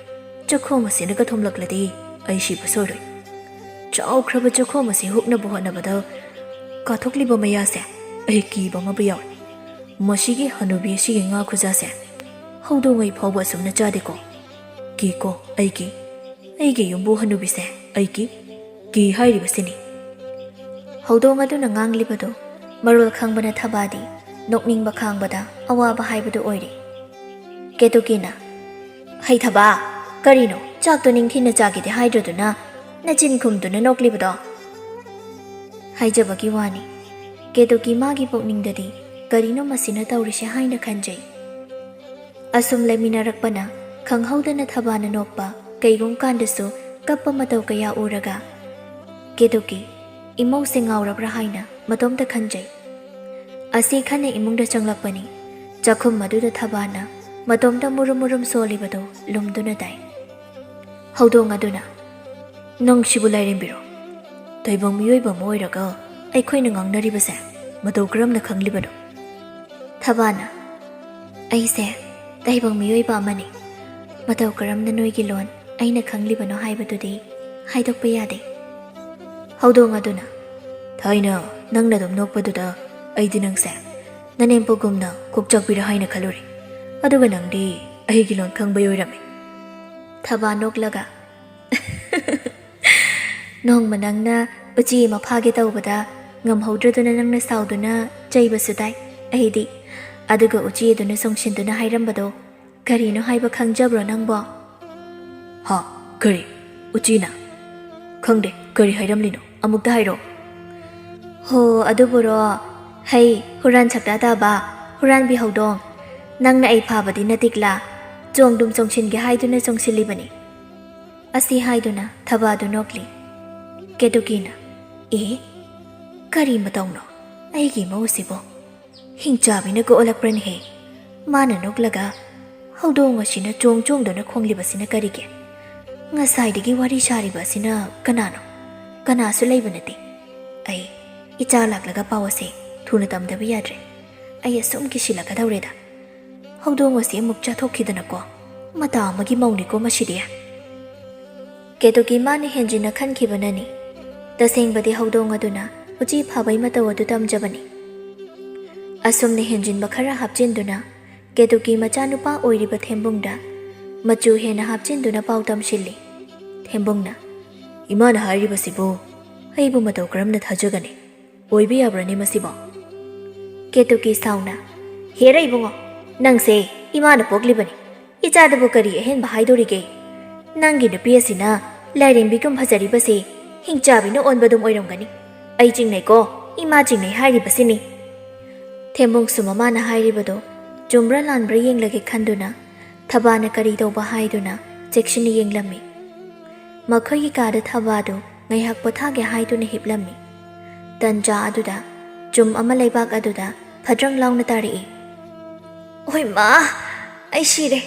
ꯆꯈꯣꯝ ꯑꯁꯤꯅꯒ ꯊꯣꯝꯂꯛꯂꯗꯤ ꯑꯩ ꯁꯤꯕ ꯁꯣꯏꯔꯣꯏ꯫ ꯆꯥꯎꯈ꯭ꯔꯕ ꯆꯈꯣꯝ ꯑꯁꯤ ꯍꯨꯛꯅꯕ ꯍꯣꯠꯅꯕꯗ ꯀꯥꯊꯣꯛꯂꯤꯕ ꯃꯌꯥꯁꯦ ꯑꯩ ꯀꯤꯕ ꯑꯃꯕꯨ ꯌꯥꯎꯔꯦ꯫ ꯃꯁꯤꯒꯤ ꯍꯅꯨꯕꯤ ꯑꯁꯤꯒꯤ ꯉꯥ ꯈꯨꯖꯥꯁꯦ ꯍꯧꯗꯣꯡ ꯑꯩ ꯐꯥꯎꯕ ꯑꯁꯨꯝꯅ ꯆꯥꯗꯦꯀꯣ꯫ ꯀꯤꯀꯣ, ꯑꯩ ꯀꯤ꯫ ꯑꯩꯒꯤ ꯌꯨꯝꯕꯨ ꯍꯅꯨꯕꯤꯁꯦ ꯑꯩ ꯀꯤ꯫ ꯀꯤ ꯍꯥꯏꯔꯤꯕꯁꯤꯅꯤ꯫" ꯍꯧꯗꯣꯡ ꯑꯗꯨꯅ ꯉꯥꯡꯂꯤꯕꯗꯨ ꯃꯔꯣꯜ ꯈꯪꯕꯅ ꯊꯕꯥꯗꯤ ꯅꯣꯛꯅꯤꯡꯕ ꯈꯥꯡꯕꯗ ꯑꯋꯥꯕ ꯍꯥꯏꯕꯗꯨ ꯑꯣꯏꯔꯦ꯫ ꯀꯦꯇꯨꯀꯤꯅ, "ꯍꯩ ꯊꯕꯥ, ꯀꯔꯤꯅꯣ ꯆꯥꯛꯇꯣ ꯅꯤꯡꯊꯤꯅ ꯆꯥꯒꯦꯗꯤ ꯍꯥꯏꯗ꯭ꯔꯗꯨꯅ ꯅꯆꯤꯟ ꯈꯨꯝꯗꯨꯅ ꯅꯣꯛꯂꯤꯕꯗꯣ?" ꯍꯥꯏꯖꯕꯒꯤ ꯋꯥꯅꯤ, ꯀꯦꯇꯨꯀꯤ ꯃꯥꯒꯤ ꯄꯨꯛꯅꯤꯡꯗꯗꯤ ꯀꯔꯤꯅꯣ ꯃꯁꯤꯅ ꯇꯧꯔꯤꯁꯦ ꯍꯥꯏꯅ ꯈꯟꯖꯩ꯫ ꯑꯁꯨꯝ ꯂꯩꯃꯤꯟꯅꯔꯛꯄꯅ ꯈꯪꯍꯧꯗꯅ ꯊꯕꯥꯅ ꯅꯣꯛꯄ, ꯀꯩꯒꯨꯝ ꯀꯥꯟꯗꯁꯨ ꯀꯞꯄ ꯃꯇꯧ ꯀꯌꯥ ꯎꯔꯒ ꯀꯦꯇꯨꯀꯤ ꯏꯃꯧꯁꯦ ꯉꯥꯎꯔꯕ꯭ꯔꯥ ꯍꯥꯏꯅ ꯃꯇꯣꯝꯇ ꯈꯟꯖꯩ꯫ ꯑꯁꯤ ꯈꯟꯅ ꯏꯃꯨꯡꯗ ꯆꯪꯂꯛꯄꯅꯤ꯫ ꯆꯥꯛꯈꯨꯝ ꯑꯗꯨꯗ ꯊꯕꯥꯅ ꯃꯇꯣꯝꯇ ꯃꯨꯔꯨꯝ ꯃꯨꯔꯨꯝ ꯁꯣꯜꯂꯤꯕꯗꯨ ꯂꯨꯝꯗꯨꯅ ꯇꯥꯏ꯫ ꯍꯧꯗꯣꯡ ꯑꯗꯨꯅ, "ꯅꯪꯁꯤꯕꯨ ꯂꯥꯏꯔꯦꯝꯕꯤꯔꯣ? ꯇꯥꯏꯕꯪ ꯃꯤꯑꯣꯏꯕ ꯑꯃ ꯑꯣꯏꯔꯒ ꯑꯩꯈꯣꯏꯅ ꯉꯥꯡꯅꯔꯤꯕꯁꯦ ꯃꯇꯧ ꯀꯔꯝꯅ ꯈꯪꯂꯤꯕꯅꯣ?" ꯊꯕꯥꯅ, "ꯑꯩꯁꯦ ꯇꯥꯏꯕꯪ ꯃꯤꯑꯣꯏꯕ ꯑꯃꯅꯤ꯫ ꯃꯇꯧ ꯀꯔꯝꯅ ꯅꯣꯏꯒꯤ ꯂꯣꯟ ꯑꯩꯅ ꯈꯪꯂꯤꯕꯅꯣ ꯍꯥꯏꯕꯗꯨꯗꯤ ꯍꯥꯏꯗꯣꯛꯄ ꯌꯥꯗꯦ꯫" ꯍꯧꯗꯣꯡ ꯑꯗꯨꯅ, "ꯊꯥꯏꯅ ꯅꯪꯅ ꯑꯗꯨꯝ ꯅꯣꯛꯄꯗꯨꯗ ꯑꯩꯗꯤ ꯅꯪꯁꯦ ꯅꯅꯦꯝꯄꯣꯛꯒꯨꯝꯅ ꯀꯣꯛꯆꯥꯛꯄꯤꯔ ꯍꯥꯏꯅ ꯈꯜꯂꯨꯔꯦ꯫ ꯑꯗꯨꯒ ꯅꯪꯗꯤ ꯑꯩꯒꯤ ꯂꯣꯟ ꯈꯪꯕꯩ ꯑꯣꯏꯔꯝꯃꯦ꯫" ꯊꯕꯥ ꯅꯣꯛꯂꯒ, "ꯅꯣꯡꯃ ꯅꯪꯅ ꯎꯆꯤ ꯑꯃ ꯐꯥꯒꯦ ꯇꯧꯕꯗ ꯉꯝꯍꯧꯗ꯭ꯔꯗꯨꯅ ꯅꯪꯅ ꯁꯥꯎꯗꯨꯅ ꯆꯩꯕꯁꯨ ꯇꯥꯏ ꯑꯩꯗꯤ꯫ ꯑꯗꯨꯒ ꯎꯆꯤ ꯑꯗꯨꯅ ꯆꯣꯡꯁꯤꯟꯗꯨꯅ ꯍꯥꯏꯔꯝꯕꯗꯣ ꯀꯔꯤꯅꯣ ꯍꯥꯏꯕ ꯈꯪꯖꯕ꯭ꯔꯣ ꯅꯪꯕꯣ?" "ꯍꯥ? ꯀꯔꯤ? ꯎꯆꯤꯅ? ꯈꯪꯗꯦ, ꯀꯔꯤ ꯍꯥꯏꯔꯝꯂꯤꯅꯣ? ꯑꯃꯨꯛꯇ ꯍꯥꯏꯔꯣ꯫" "ꯍꯣ, ꯑꯗꯨꯕꯨꯔꯣ, ꯍꯩ ꯍꯨꯔꯥꯟ ꯁꯛꯇꯥ ꯇꯥꯕ ꯍꯨꯔꯥꯟꯕꯤ ꯍꯧꯗꯣꯡ, ꯅꯪꯅ ꯑꯩ ꯐꯥꯕꯗꯤ ꯅꯇꯤꯛꯂꯥ ꯆꯣꯡꯗꯨꯝ ꯆꯣꯡꯁꯤꯟꯒꯦ ꯍꯥꯏꯗꯨꯅ ꯆꯣꯡꯁꯤꯜꯂꯤꯕꯅꯤ꯫" ꯑꯁꯤ ꯍꯥꯏꯗꯨꯅ ꯊꯕꯥꯗꯨ ꯅꯣꯛꯂꯤ꯫ ꯀꯦꯇꯨꯀꯤꯅ, "ꯑꯦ, ꯀꯔꯤ ꯃꯇꯧꯅꯣ ꯑꯩꯒꯤ ꯏꯃꯧ ꯑꯁꯤꯕꯣ? ꯍꯤꯡꯆꯥꯕꯤꯅꯒ ꯑꯣꯜꯂꯛꯄ꯭ꯔꯅꯦꯍꯦ?" ꯃꯥꯅ ꯅꯣꯛꯂꯒ, "ꯍꯧꯗꯣꯡ ꯑꯁꯤꯅ ꯆꯣꯡ ꯆꯣꯡꯗꯨꯅ ꯈꯣꯡꯂꯤꯕꯁꯤꯅ ꯀꯔꯤꯒꯤ? ꯉꯁꯥꯏꯗꯒꯤ ꯋꯥꯔꯤ ꯁꯥꯔꯤꯕ ꯑꯁꯤꯅ ꯀꯅꯥꯅꯣ? ꯀꯅꯥꯁꯨ ꯂꯩꯕ ꯅꯠꯇꯦ꯫ ꯑꯩ ꯏꯆꯥ ꯂꯥꯛꯂꯒ ꯄꯥꯎ ꯑꯁꯦ ꯊꯨꯅ ꯇꯝꯗꯕ ꯌꯥꯗ꯭ꯔꯦ꯫ ꯑꯩ ꯑꯁꯨꯝ ꯀꯤꯁꯤꯜꯂꯛꯀꯗꯧꯔꯦꯗ꯫ ꯍꯧꯗꯣꯡ ꯑꯁꯤ ꯑꯃꯨꯛ ꯆꯥꯊꯣꯛꯈꯤꯗꯅꯀꯣ꯫ ꯃꯇꯥ ꯑꯃꯒꯤ ꯃꯧꯅꯤꯀꯣ ꯃꯁꯤꯗꯤ꯫" ꯀꯦꯇꯨꯀꯤ ꯃꯥꯅ ꯍꯦꯟꯖꯤꯟꯅ ꯈꯟꯈꯤꯕꯅꯅꯤ꯫ ꯇꯁꯦꯡꯕꯗꯤ ꯍꯧꯗꯣꯡ ꯑꯗꯨꯅ ꯎꯆꯤ ꯐꯥꯕꯩ ꯃꯇꯧ ꯑꯗꯨ ꯇꯝꯖꯕꯅꯤ꯫ ꯑꯁꯨꯝꯅ ꯍꯦꯟꯖꯤꯟꯕ ꯈꯔ ꯍꯥꯞꯆꯤꯟꯗꯨꯅ ꯀꯦꯇꯨꯀꯤ ꯃꯆꯥꯅꯨꯄꯥ ꯑꯣꯏꯔꯤꯕ ꯊꯦꯝꯕꯨꯡꯗ ꯃꯆꯨ ꯍꯦꯟꯅ ꯍꯥꯞꯆꯤꯟꯗꯨꯅ ꯄꯥꯎ ꯇꯝꯁꯤꯜꯂꯤ꯫ ꯊꯦꯝꯕꯨꯡꯅ, "ꯏꯃꯥꯅ ꯍꯥꯏꯔꯤꯕꯁꯤꯕꯨ ꯑꯩꯕꯨ ꯃꯇꯧ ꯀꯔꯝꯅ ꯊꯥꯖꯒꯅꯤ? ꯑꯣꯏꯕ ꯌꯥꯕ꯭ꯔꯅꯦ ꯃꯁꯤꯕꯣ?" ꯀꯦꯇꯨꯀꯤ ꯁꯥꯎꯅ, "ꯍꯦꯔ ꯏꯕꯨꯡꯉꯣ, ꯅꯪꯁꯦ ꯏꯃꯥꯅ ꯄꯣꯛꯂꯤꯕꯅꯤ꯫ ꯏꯆꯥꯗꯕꯨ ꯀꯔꯤ ꯑꯍꯦꯟꯕ ꯍꯥꯏꯗꯣꯔꯤꯒꯦ? ꯅꯪꯒꯤ ꯅꯨꯄꯤ ꯑꯁꯤꯅ ꯂꯥꯏꯔꯦꯝꯕꯤꯒꯨꯝ ꯐꯖꯔꯤꯕꯁꯤ ꯍꯤꯡꯆꯥꯕꯤꯅ ꯑꯣꯟꯕꯗꯨꯝ ꯑꯣꯏꯔꯝꯒꯅꯤ꯫ ꯑꯩ ꯆꯤꯡꯅꯩꯀꯣ, ꯏꯃꯥ ꯆꯤꯡꯅꯩ ꯍꯥꯏꯔꯤꯕꯁꯤꯅꯤ꯫" ꯊꯦꯝꯕꯨꯡꯁꯨ ꯃꯃꯥꯅ ꯍꯥꯏꯔꯤꯕꯗꯣ ꯆꯨꯝꯕ꯭ꯔꯥ ꯂꯥꯟꯕ꯭ꯔꯥ ꯌꯦꯡꯂꯒꯦ ꯈꯟꯗꯨꯅ ꯊꯕꯥꯅ ꯀꯔꯤ ꯇꯧꯕ ꯍꯥꯏꯗꯨꯅ ꯆꯦꯛꯁꯤꯟꯅ ꯌꯦꯡꯂꯝꯃꯤ꯫ ꯃꯈꯣꯏꯒꯤ ꯀꯥꯗ ꯊꯕꯥꯗꯨ ꯉꯥꯏꯍꯥꯛ ꯄꯣꯊꯥꯒꯦ ꯍꯥꯏꯗꯨꯅ ꯍꯤꯞꯂꯝꯃꯤ꯫ ꯇꯟꯖꯥ ꯑꯗꯨꯗ ꯆꯨꯝ ꯑꯃ ꯂꯩꯕꯥꯛ ꯑꯗꯨꯗ ꯐꯗ꯭ꯔꯪ ꯂꯥꯎꯅ ꯇꯥꯔꯛꯏ꯫ "ꯑꯣꯏ ꯃꯥ, ꯑꯩ ꯁꯤꯔꯦ꯫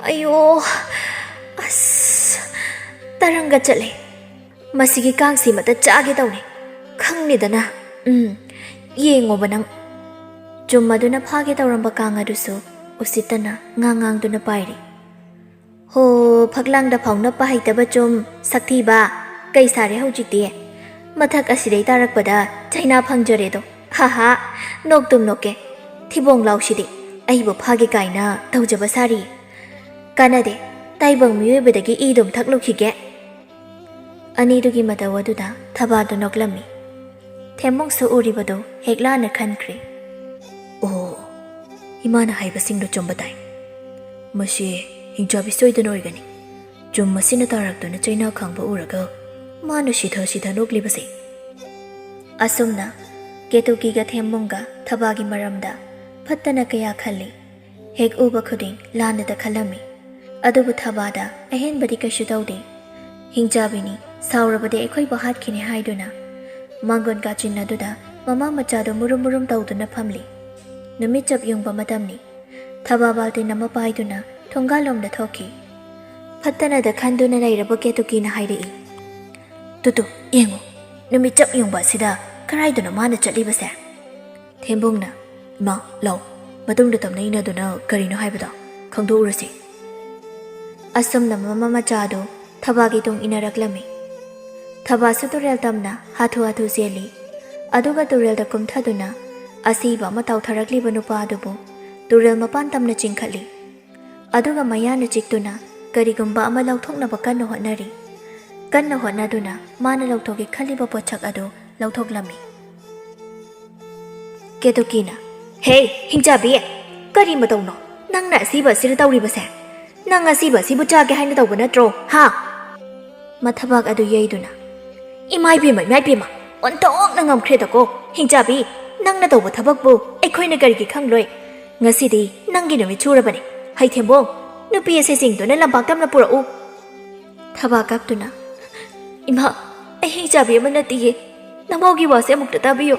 ꯑꯌꯣ, ꯑꯁ, ꯇꯔꯪꯒ ꯆꯠꯂꯦ꯫ ꯃꯁꯤꯒꯤ ꯀꯥꯡꯁꯤꯃꯇ ꯆꯥꯒꯦ ꯇꯧꯅꯤ꯫ ꯈꯪꯅꯤꯗꯅ꯫ ꯎꯝ, ꯌꯦꯡꯉꯣꯕ ꯅꯪ꯫" ꯆꯨꯝ ꯑꯗꯨꯅ ꯐꯥꯒꯦ ꯇꯧꯔꯝꯕ ꯀꯥꯡ ꯑꯗꯨꯁꯨ ꯎꯁꯤꯠꯇꯅ ꯉꯥꯡ ꯉꯥꯡꯗꯨꯅ ꯄꯥꯏꯔꯤ꯫ "ꯍꯣ, ꯐꯛꯂꯥꯡꯗ ꯐꯥꯎꯅꯞꯄ ꯍꯩꯇꯕ ꯆꯨꯝ, ꯁꯛꯊꯤꯕ, ꯀꯩ ꯁꯥꯔꯦ ꯍꯧꯖꯤꯛꯇꯤ? ꯃꯊꯛ ꯑꯁꯤꯗꯩ ꯇꯥꯔꯛꯄꯗ ꯆꯩꯅꯥ ꯐꯪꯖꯔꯦꯗꯣ꯫ ꯍꯥ ꯍꯥ, ꯅꯣꯛꯇꯨꯝ ꯅꯣꯛꯀꯦ꯫ ꯊꯤꯕꯣꯡ ꯂꯥꯎꯁꯤꯗꯤ, ꯑꯩꯕꯨ ꯐꯥꯒꯦ ꯀꯥꯏꯅ ꯇꯧꯖꯕ ꯁꯥꯔꯤ꯫ ꯀꯥꯟꯅꯗꯦ, ꯇꯥꯏꯕꯪ ꯃꯤꯑꯣꯏꯕꯗꯒꯤ ꯏꯗꯨꯝ ꯊꯛꯂꯨꯈꯤꯒꯦ꯫" ꯑꯅꯤꯗꯨꯒꯤ ꯃꯇꯧ ꯑꯗꯨꯗ ꯊꯕꯥꯗꯨ ꯅꯣꯛꯂꯝꯃꯤ꯫ ꯊꯦꯝꯃꯨꯡꯁꯨ ꯎꯔꯤꯕꯗꯨ ꯍꯦꯛ ꯂꯥꯟꯅ ꯈꯟꯈ꯭ꯔꯦ꯫ "ꯑꯣ, ꯏꯃꯥꯅ ꯍꯥꯏꯕꯁꯤꯡꯗꯨ ꯆꯨꯝꯕ ꯇꯥꯏ꯫ ꯃꯁꯤ ꯍꯤꯡꯆꯥꯕꯤ ꯁꯣꯏꯗꯅ ꯑꯣꯏꯒꯅꯤ꯫ ꯆꯨꯝ ꯃꯁꯤꯅ ꯇꯥꯔꯛꯇꯨꯅ ꯆꯩꯅꯥ ꯈꯪꯕ ꯎꯔꯒ ꯃꯥꯅ ꯁꯤꯊ ꯁꯤꯊ ꯅꯣꯛꯂꯤꯕꯁꯦ꯫" ꯑꯁꯨꯝꯅ ꯀꯦꯇꯨꯀꯤꯒ ꯊꯦꯝꯃꯨꯡꯒ ꯊꯕꯥꯒꯤ ꯃꯔꯝꯗ ꯐꯠꯇꯅ ꯀꯌꯥ ꯈꯜꯂꯤ꯫ ꯍꯦꯛ ꯎꯕ ꯈꯨꯗꯤꯡ ꯂꯥꯟꯅꯗ ꯈꯜꯂꯝꯃꯤ꯫ ꯑꯗꯨꯕꯨ ꯊꯕꯥꯗ ꯑꯍꯦꯟꯕꯗꯤ ꯀꯩꯁꯨ ꯇꯧꯗꯦ꯫ ꯍꯤꯡꯆꯥꯕꯤꯅꯤ, ꯁꯥꯎꯔꯕꯗꯤ ꯑꯩꯈꯣꯏꯕꯨ ꯍꯥꯠꯈꯤꯅꯤ ꯍꯥꯏꯗꯨꯅ ꯃꯥꯡꯒꯣꯟ ꯀꯥꯆꯤꯟ ꯑꯗꯨꯗ ꯃꯃꯥ ꯃꯆꯥꯗꯨ ꯃꯨꯔꯨꯝ ꯃꯨꯔꯨꯝ ꯇꯧꯗꯨꯅ ꯐꯝꯂꯤ꯫ ꯅꯨꯃꯤꯠ ꯆꯞ ꯌꯨꯡꯕ ꯃꯇꯝꯅꯤ꯫ ꯊꯕꯥ ꯕꯥꯜꯇꯤꯟ ꯑꯃ ꯄꯥꯏꯗꯨꯅ ꯊꯣꯡꯒꯥꯜꯂꯣꯝꯗ ꯊꯣꯛꯈꯤ꯫ ꯐꯠꯇꯅꯗ ꯈꯟꯗꯨꯅ ꯂꯩꯔꯕ ꯀꯦꯇꯨꯀꯤꯅ ꯍꯥꯏꯔꯛꯏ, "ꯇꯨꯇꯨ, ꯌꯦꯡꯉꯨ, ꯅꯨꯃꯤꯠ ꯆꯞ ꯌꯨꯡꯕ ꯑꯁꯤꯗ ꯀꯔꯥꯏꯗꯅꯣ ꯃꯥꯅ ꯆꯠꯂꯤꯕꯁꯦ?" ꯊꯦꯝꯕꯨꯡꯅ, "ꯏꯃꯥ, ꯂꯥꯎ, ꯃꯇꯨꯡꯗ ꯇꯞꯅ ꯏꯟꯅꯗꯨꯅ ꯀꯔꯤꯅꯣ ꯍꯥꯏꯕꯗꯣ ꯈꯪꯗꯣꯛꯎꯔꯁꯤ꯫" ꯑꯁꯨꯝꯅ ꯃꯃꯥ ꯃꯆꯥꯗꯨ ꯊꯕꯥꯒꯤ ꯇꯨꯡ ꯏꯟꯅꯔꯛꯂꯝꯃꯤ꯫ ꯊꯕꯥꯁꯨ ꯇꯨꯔꯦꯜ ꯇꯝꯅ ꯍꯥꯊꯨ ꯍꯥꯊꯨ ꯆꯦꯜꯂꯤ꯫ ꯑꯗꯨꯒ ꯇꯨꯔꯦꯜꯗ ꯀꯨꯝꯊꯗꯨꯅ ꯑꯁꯤꯕ ꯑꯃ ꯇꯥꯎꯊꯔꯛꯂꯤꯕ ꯅꯨꯄꯥ ꯑꯗꯨꯕꯨ ꯇꯨꯔꯦꯜ ꯃꯄꯥꯟ ꯇꯝꯅ ꯆꯤꯡꯈꯠꯂꯤ꯫ ꯑꯗꯨꯒ ꯃꯌꯥꯅ ꯆꯤꯛꯇꯨꯅ ꯀꯔꯤꯒꯨꯝꯕ ꯑꯃ ꯂꯧꯊꯣꯛꯅꯕ ꯀꯟꯅ ꯍꯣꯠꯅꯔꯤ꯫ ꯀꯟꯅ ꯍꯣꯠꯅꯗꯨꯅ ꯃꯥꯅ ꯂꯧꯊꯣꯛꯀꯦ ꯈꯜꯂꯤꯕ ꯄꯣꯠꯁꯛ ꯑꯗꯨ ꯂꯧꯊꯣꯛꯂꯝꯃꯤ꯫ ꯀꯦꯇꯨꯀꯤꯅ, "ꯍꯦ, ꯍꯤꯡꯆꯥꯕꯤ! ꯀꯔꯤ ꯃꯇꯧꯅꯣ ꯅꯪꯅ ꯑꯁꯤꯕ ꯑꯁꯤꯗ ꯇꯧꯔꯤꯕꯁꯦ? ꯅꯪ ꯑꯁꯤꯕ ꯑꯁꯤꯕꯨ ꯆꯥꯒꯦ ꯍꯥꯏꯅ ꯇꯧꯕ ꯅꯠꯇ꯭ꯔꯣ, ꯍꯥ?" ꯃꯊꯕꯥꯛ ꯑꯗꯨ ꯌꯩꯗꯨꯅ, "ꯏꯃꯥ ꯏꯕꯦꯝꯃ, ꯏꯃꯥ ꯏꯕꯦꯝꯃ, ꯑꯣꯟꯊꯣꯛꯅ ꯉꯝꯈ꯭ꯔꯦꯗꯀꯣ, ꯍꯤꯡꯆꯥꯕꯤ! ꯅꯪꯅ ꯇꯧꯕ ꯊꯕꯛꯄꯨ ꯑꯩꯈꯣꯏꯅ ꯀꯔꯤꯒꯤ ꯈꯪꯂꯣꯏ? ꯉꯁꯤꯗꯤ ꯅꯪꯒꯤ ꯅꯨꯃꯤꯠ ꯁꯨꯔꯕꯅꯤ꯫ ꯍꯩ ꯊꯦꯝꯕꯣꯡ, ꯅꯨꯄꯤ ꯑꯁꯤ ꯆꯤꯡꯗꯨꯅ ꯂꯝꯄꯥꯛ ꯇꯝꯅ ꯄꯨꯔꯛꯎ꯫" ꯊꯕꯥ ꯀꯥꯞꯇꯨꯅ, "ꯏꯃꯥ, ꯑꯩ ꯍꯤꯡꯆꯥꯕꯤ ꯑꯃ ꯅꯠꯇꯤꯌꯦ꯫ ꯅꯃꯧꯒꯤ ꯋꯥꯁꯦ ꯑꯃꯨꯛꯇ ꯇꯥꯕꯤꯌꯨ꯫"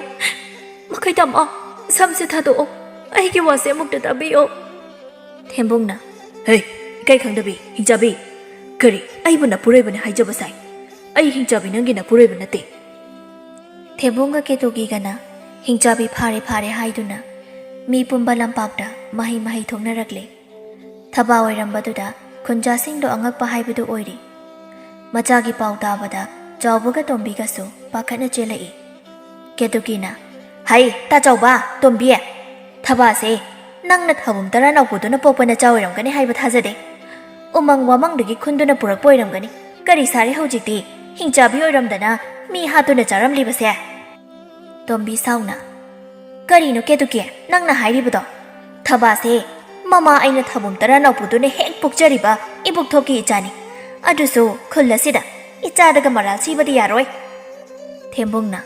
ꯃꯈꯩ ꯇꯥꯃꯣ, ꯁꯝꯁꯦ ꯊꯥꯗꯣꯛꯑꯣ꯫ ꯑꯩꯒꯤ ꯋꯥꯁꯦ ꯑꯃꯨꯛꯇ ꯇꯥꯕꯤꯌꯣ꯫ ꯊꯦꯝꯕꯨꯡꯅ, "ꯍꯦ, ꯏꯀꯥꯏ ꯈꯪꯗꯕꯤ, ꯍꯤꯡꯆꯥꯕꯤ꯫ ꯀꯔꯤ, ꯑꯩꯕꯨ ꯅꯄꯨꯔꯣꯏꯕꯅ ꯍꯥꯏꯖꯕ ꯁꯥꯏ? ꯑꯩ ꯍꯤꯡꯆꯥꯕꯤ ꯅꯪꯒꯤ ꯅꯄꯨꯔꯣꯏꯕ ꯅꯠꯇꯦ꯫" ꯊꯦꯝꯕꯨꯡꯒ ꯀꯦꯇꯨꯀꯤꯒꯅ ꯍꯤꯡꯆꯥꯕꯤ ꯐꯥꯔꯦ ꯐꯥꯔꯦ ꯍꯥꯏꯗꯨꯅ ꯃꯤ ꯄꯨꯝꯕ ꯂꯝꯄꯥꯛꯇ ꯃꯍꯩ ꯃꯍꯩ ꯊꯣꯛꯅꯔꯛꯂꯦ꯫ ꯊꯕꯥ ꯑꯣꯏꯔꯝꯕꯗꯨꯗ ꯈꯨꯟꯖꯥꯁꯤꯡꯗꯣ ꯑꯉꯛꯄ ꯍꯥꯏꯕꯗꯨ ꯑꯣꯏꯔꯤ꯫ ꯃꯆꯥꯒꯤ ꯄꯥꯎ ꯇꯥꯕꯗ ꯆꯥꯎꯕꯒ ꯇꯣꯝꯕꯤꯒꯁꯨ ꯄꯥꯈꯠꯅ ꯆꯦꯜꯂꯛꯏ꯫ ꯀꯦꯇꯨꯀꯤꯅ, "ꯍꯩ, ꯇꯥ ꯆꯥꯎꯕ, ꯇꯣꯝꯕꯤ, ꯊꯕꯥꯁꯦ ꯅꯪꯅ ꯊꯥꯕꯨꯝ ꯇꯔꯥ ꯅꯥꯎꯄꯨꯗꯨꯅ ꯄꯣꯛꯄ ꯅꯆꯥ ꯑꯣꯏꯔꯝꯒꯅꯤ ꯍꯥꯏꯕ ꯊꯥꯖꯗꯦ꯫ ꯎꯃꯪ ꯋꯥꯃꯪꯗꯒꯤ ꯈꯨꯟꯗꯨꯅ ꯄꯨꯔꯛꯄ ꯑꯣꯏꯔꯝꯒꯅꯤ꯫ ꯀꯔꯤ ꯁꯥꯔꯦ ꯍꯧꯖꯤꯛꯇꯤ? ꯍꯤꯡꯆꯥꯕꯤ ꯑꯣꯏꯔꯝꯗꯅ ꯃꯤ ꯍꯥꯠꯇꯨꯅ ꯆꯥꯔꯝꯂꯤꯕꯁꯦ?" ꯇꯣꯝꯕꯤ ꯁꯥꯎꯅ, "ꯀꯔꯤꯅꯣ ꯀꯦꯇꯨꯀꯤ ꯅꯪꯅ ꯍꯥꯏꯔꯤꯕꯗꯣ? ꯊꯕꯥꯁꯦ ꯃꯃꯥ ꯑꯩꯅ ꯊꯥꯕꯨꯝ ꯇꯔꯥ ꯅꯥꯎꯄꯨꯗꯨꯅ ꯍꯦꯛ ꯄꯣꯛꯆꯔꯤꯕ ꯏꯕꯣꯛꯊꯣꯛꯀꯤ ꯏꯆꯥꯅꯤ꯫ ꯑꯗꯨꯁꯨ ꯈꯨꯜ ꯑꯁꯤꯗ ꯏꯆꯥꯗꯒ ꯃꯔꯥꯜ ꯁꯤꯕꯗꯤ ꯌꯥꯔꯣꯏ꯫" ꯊꯦꯝꯕꯨꯡꯅ,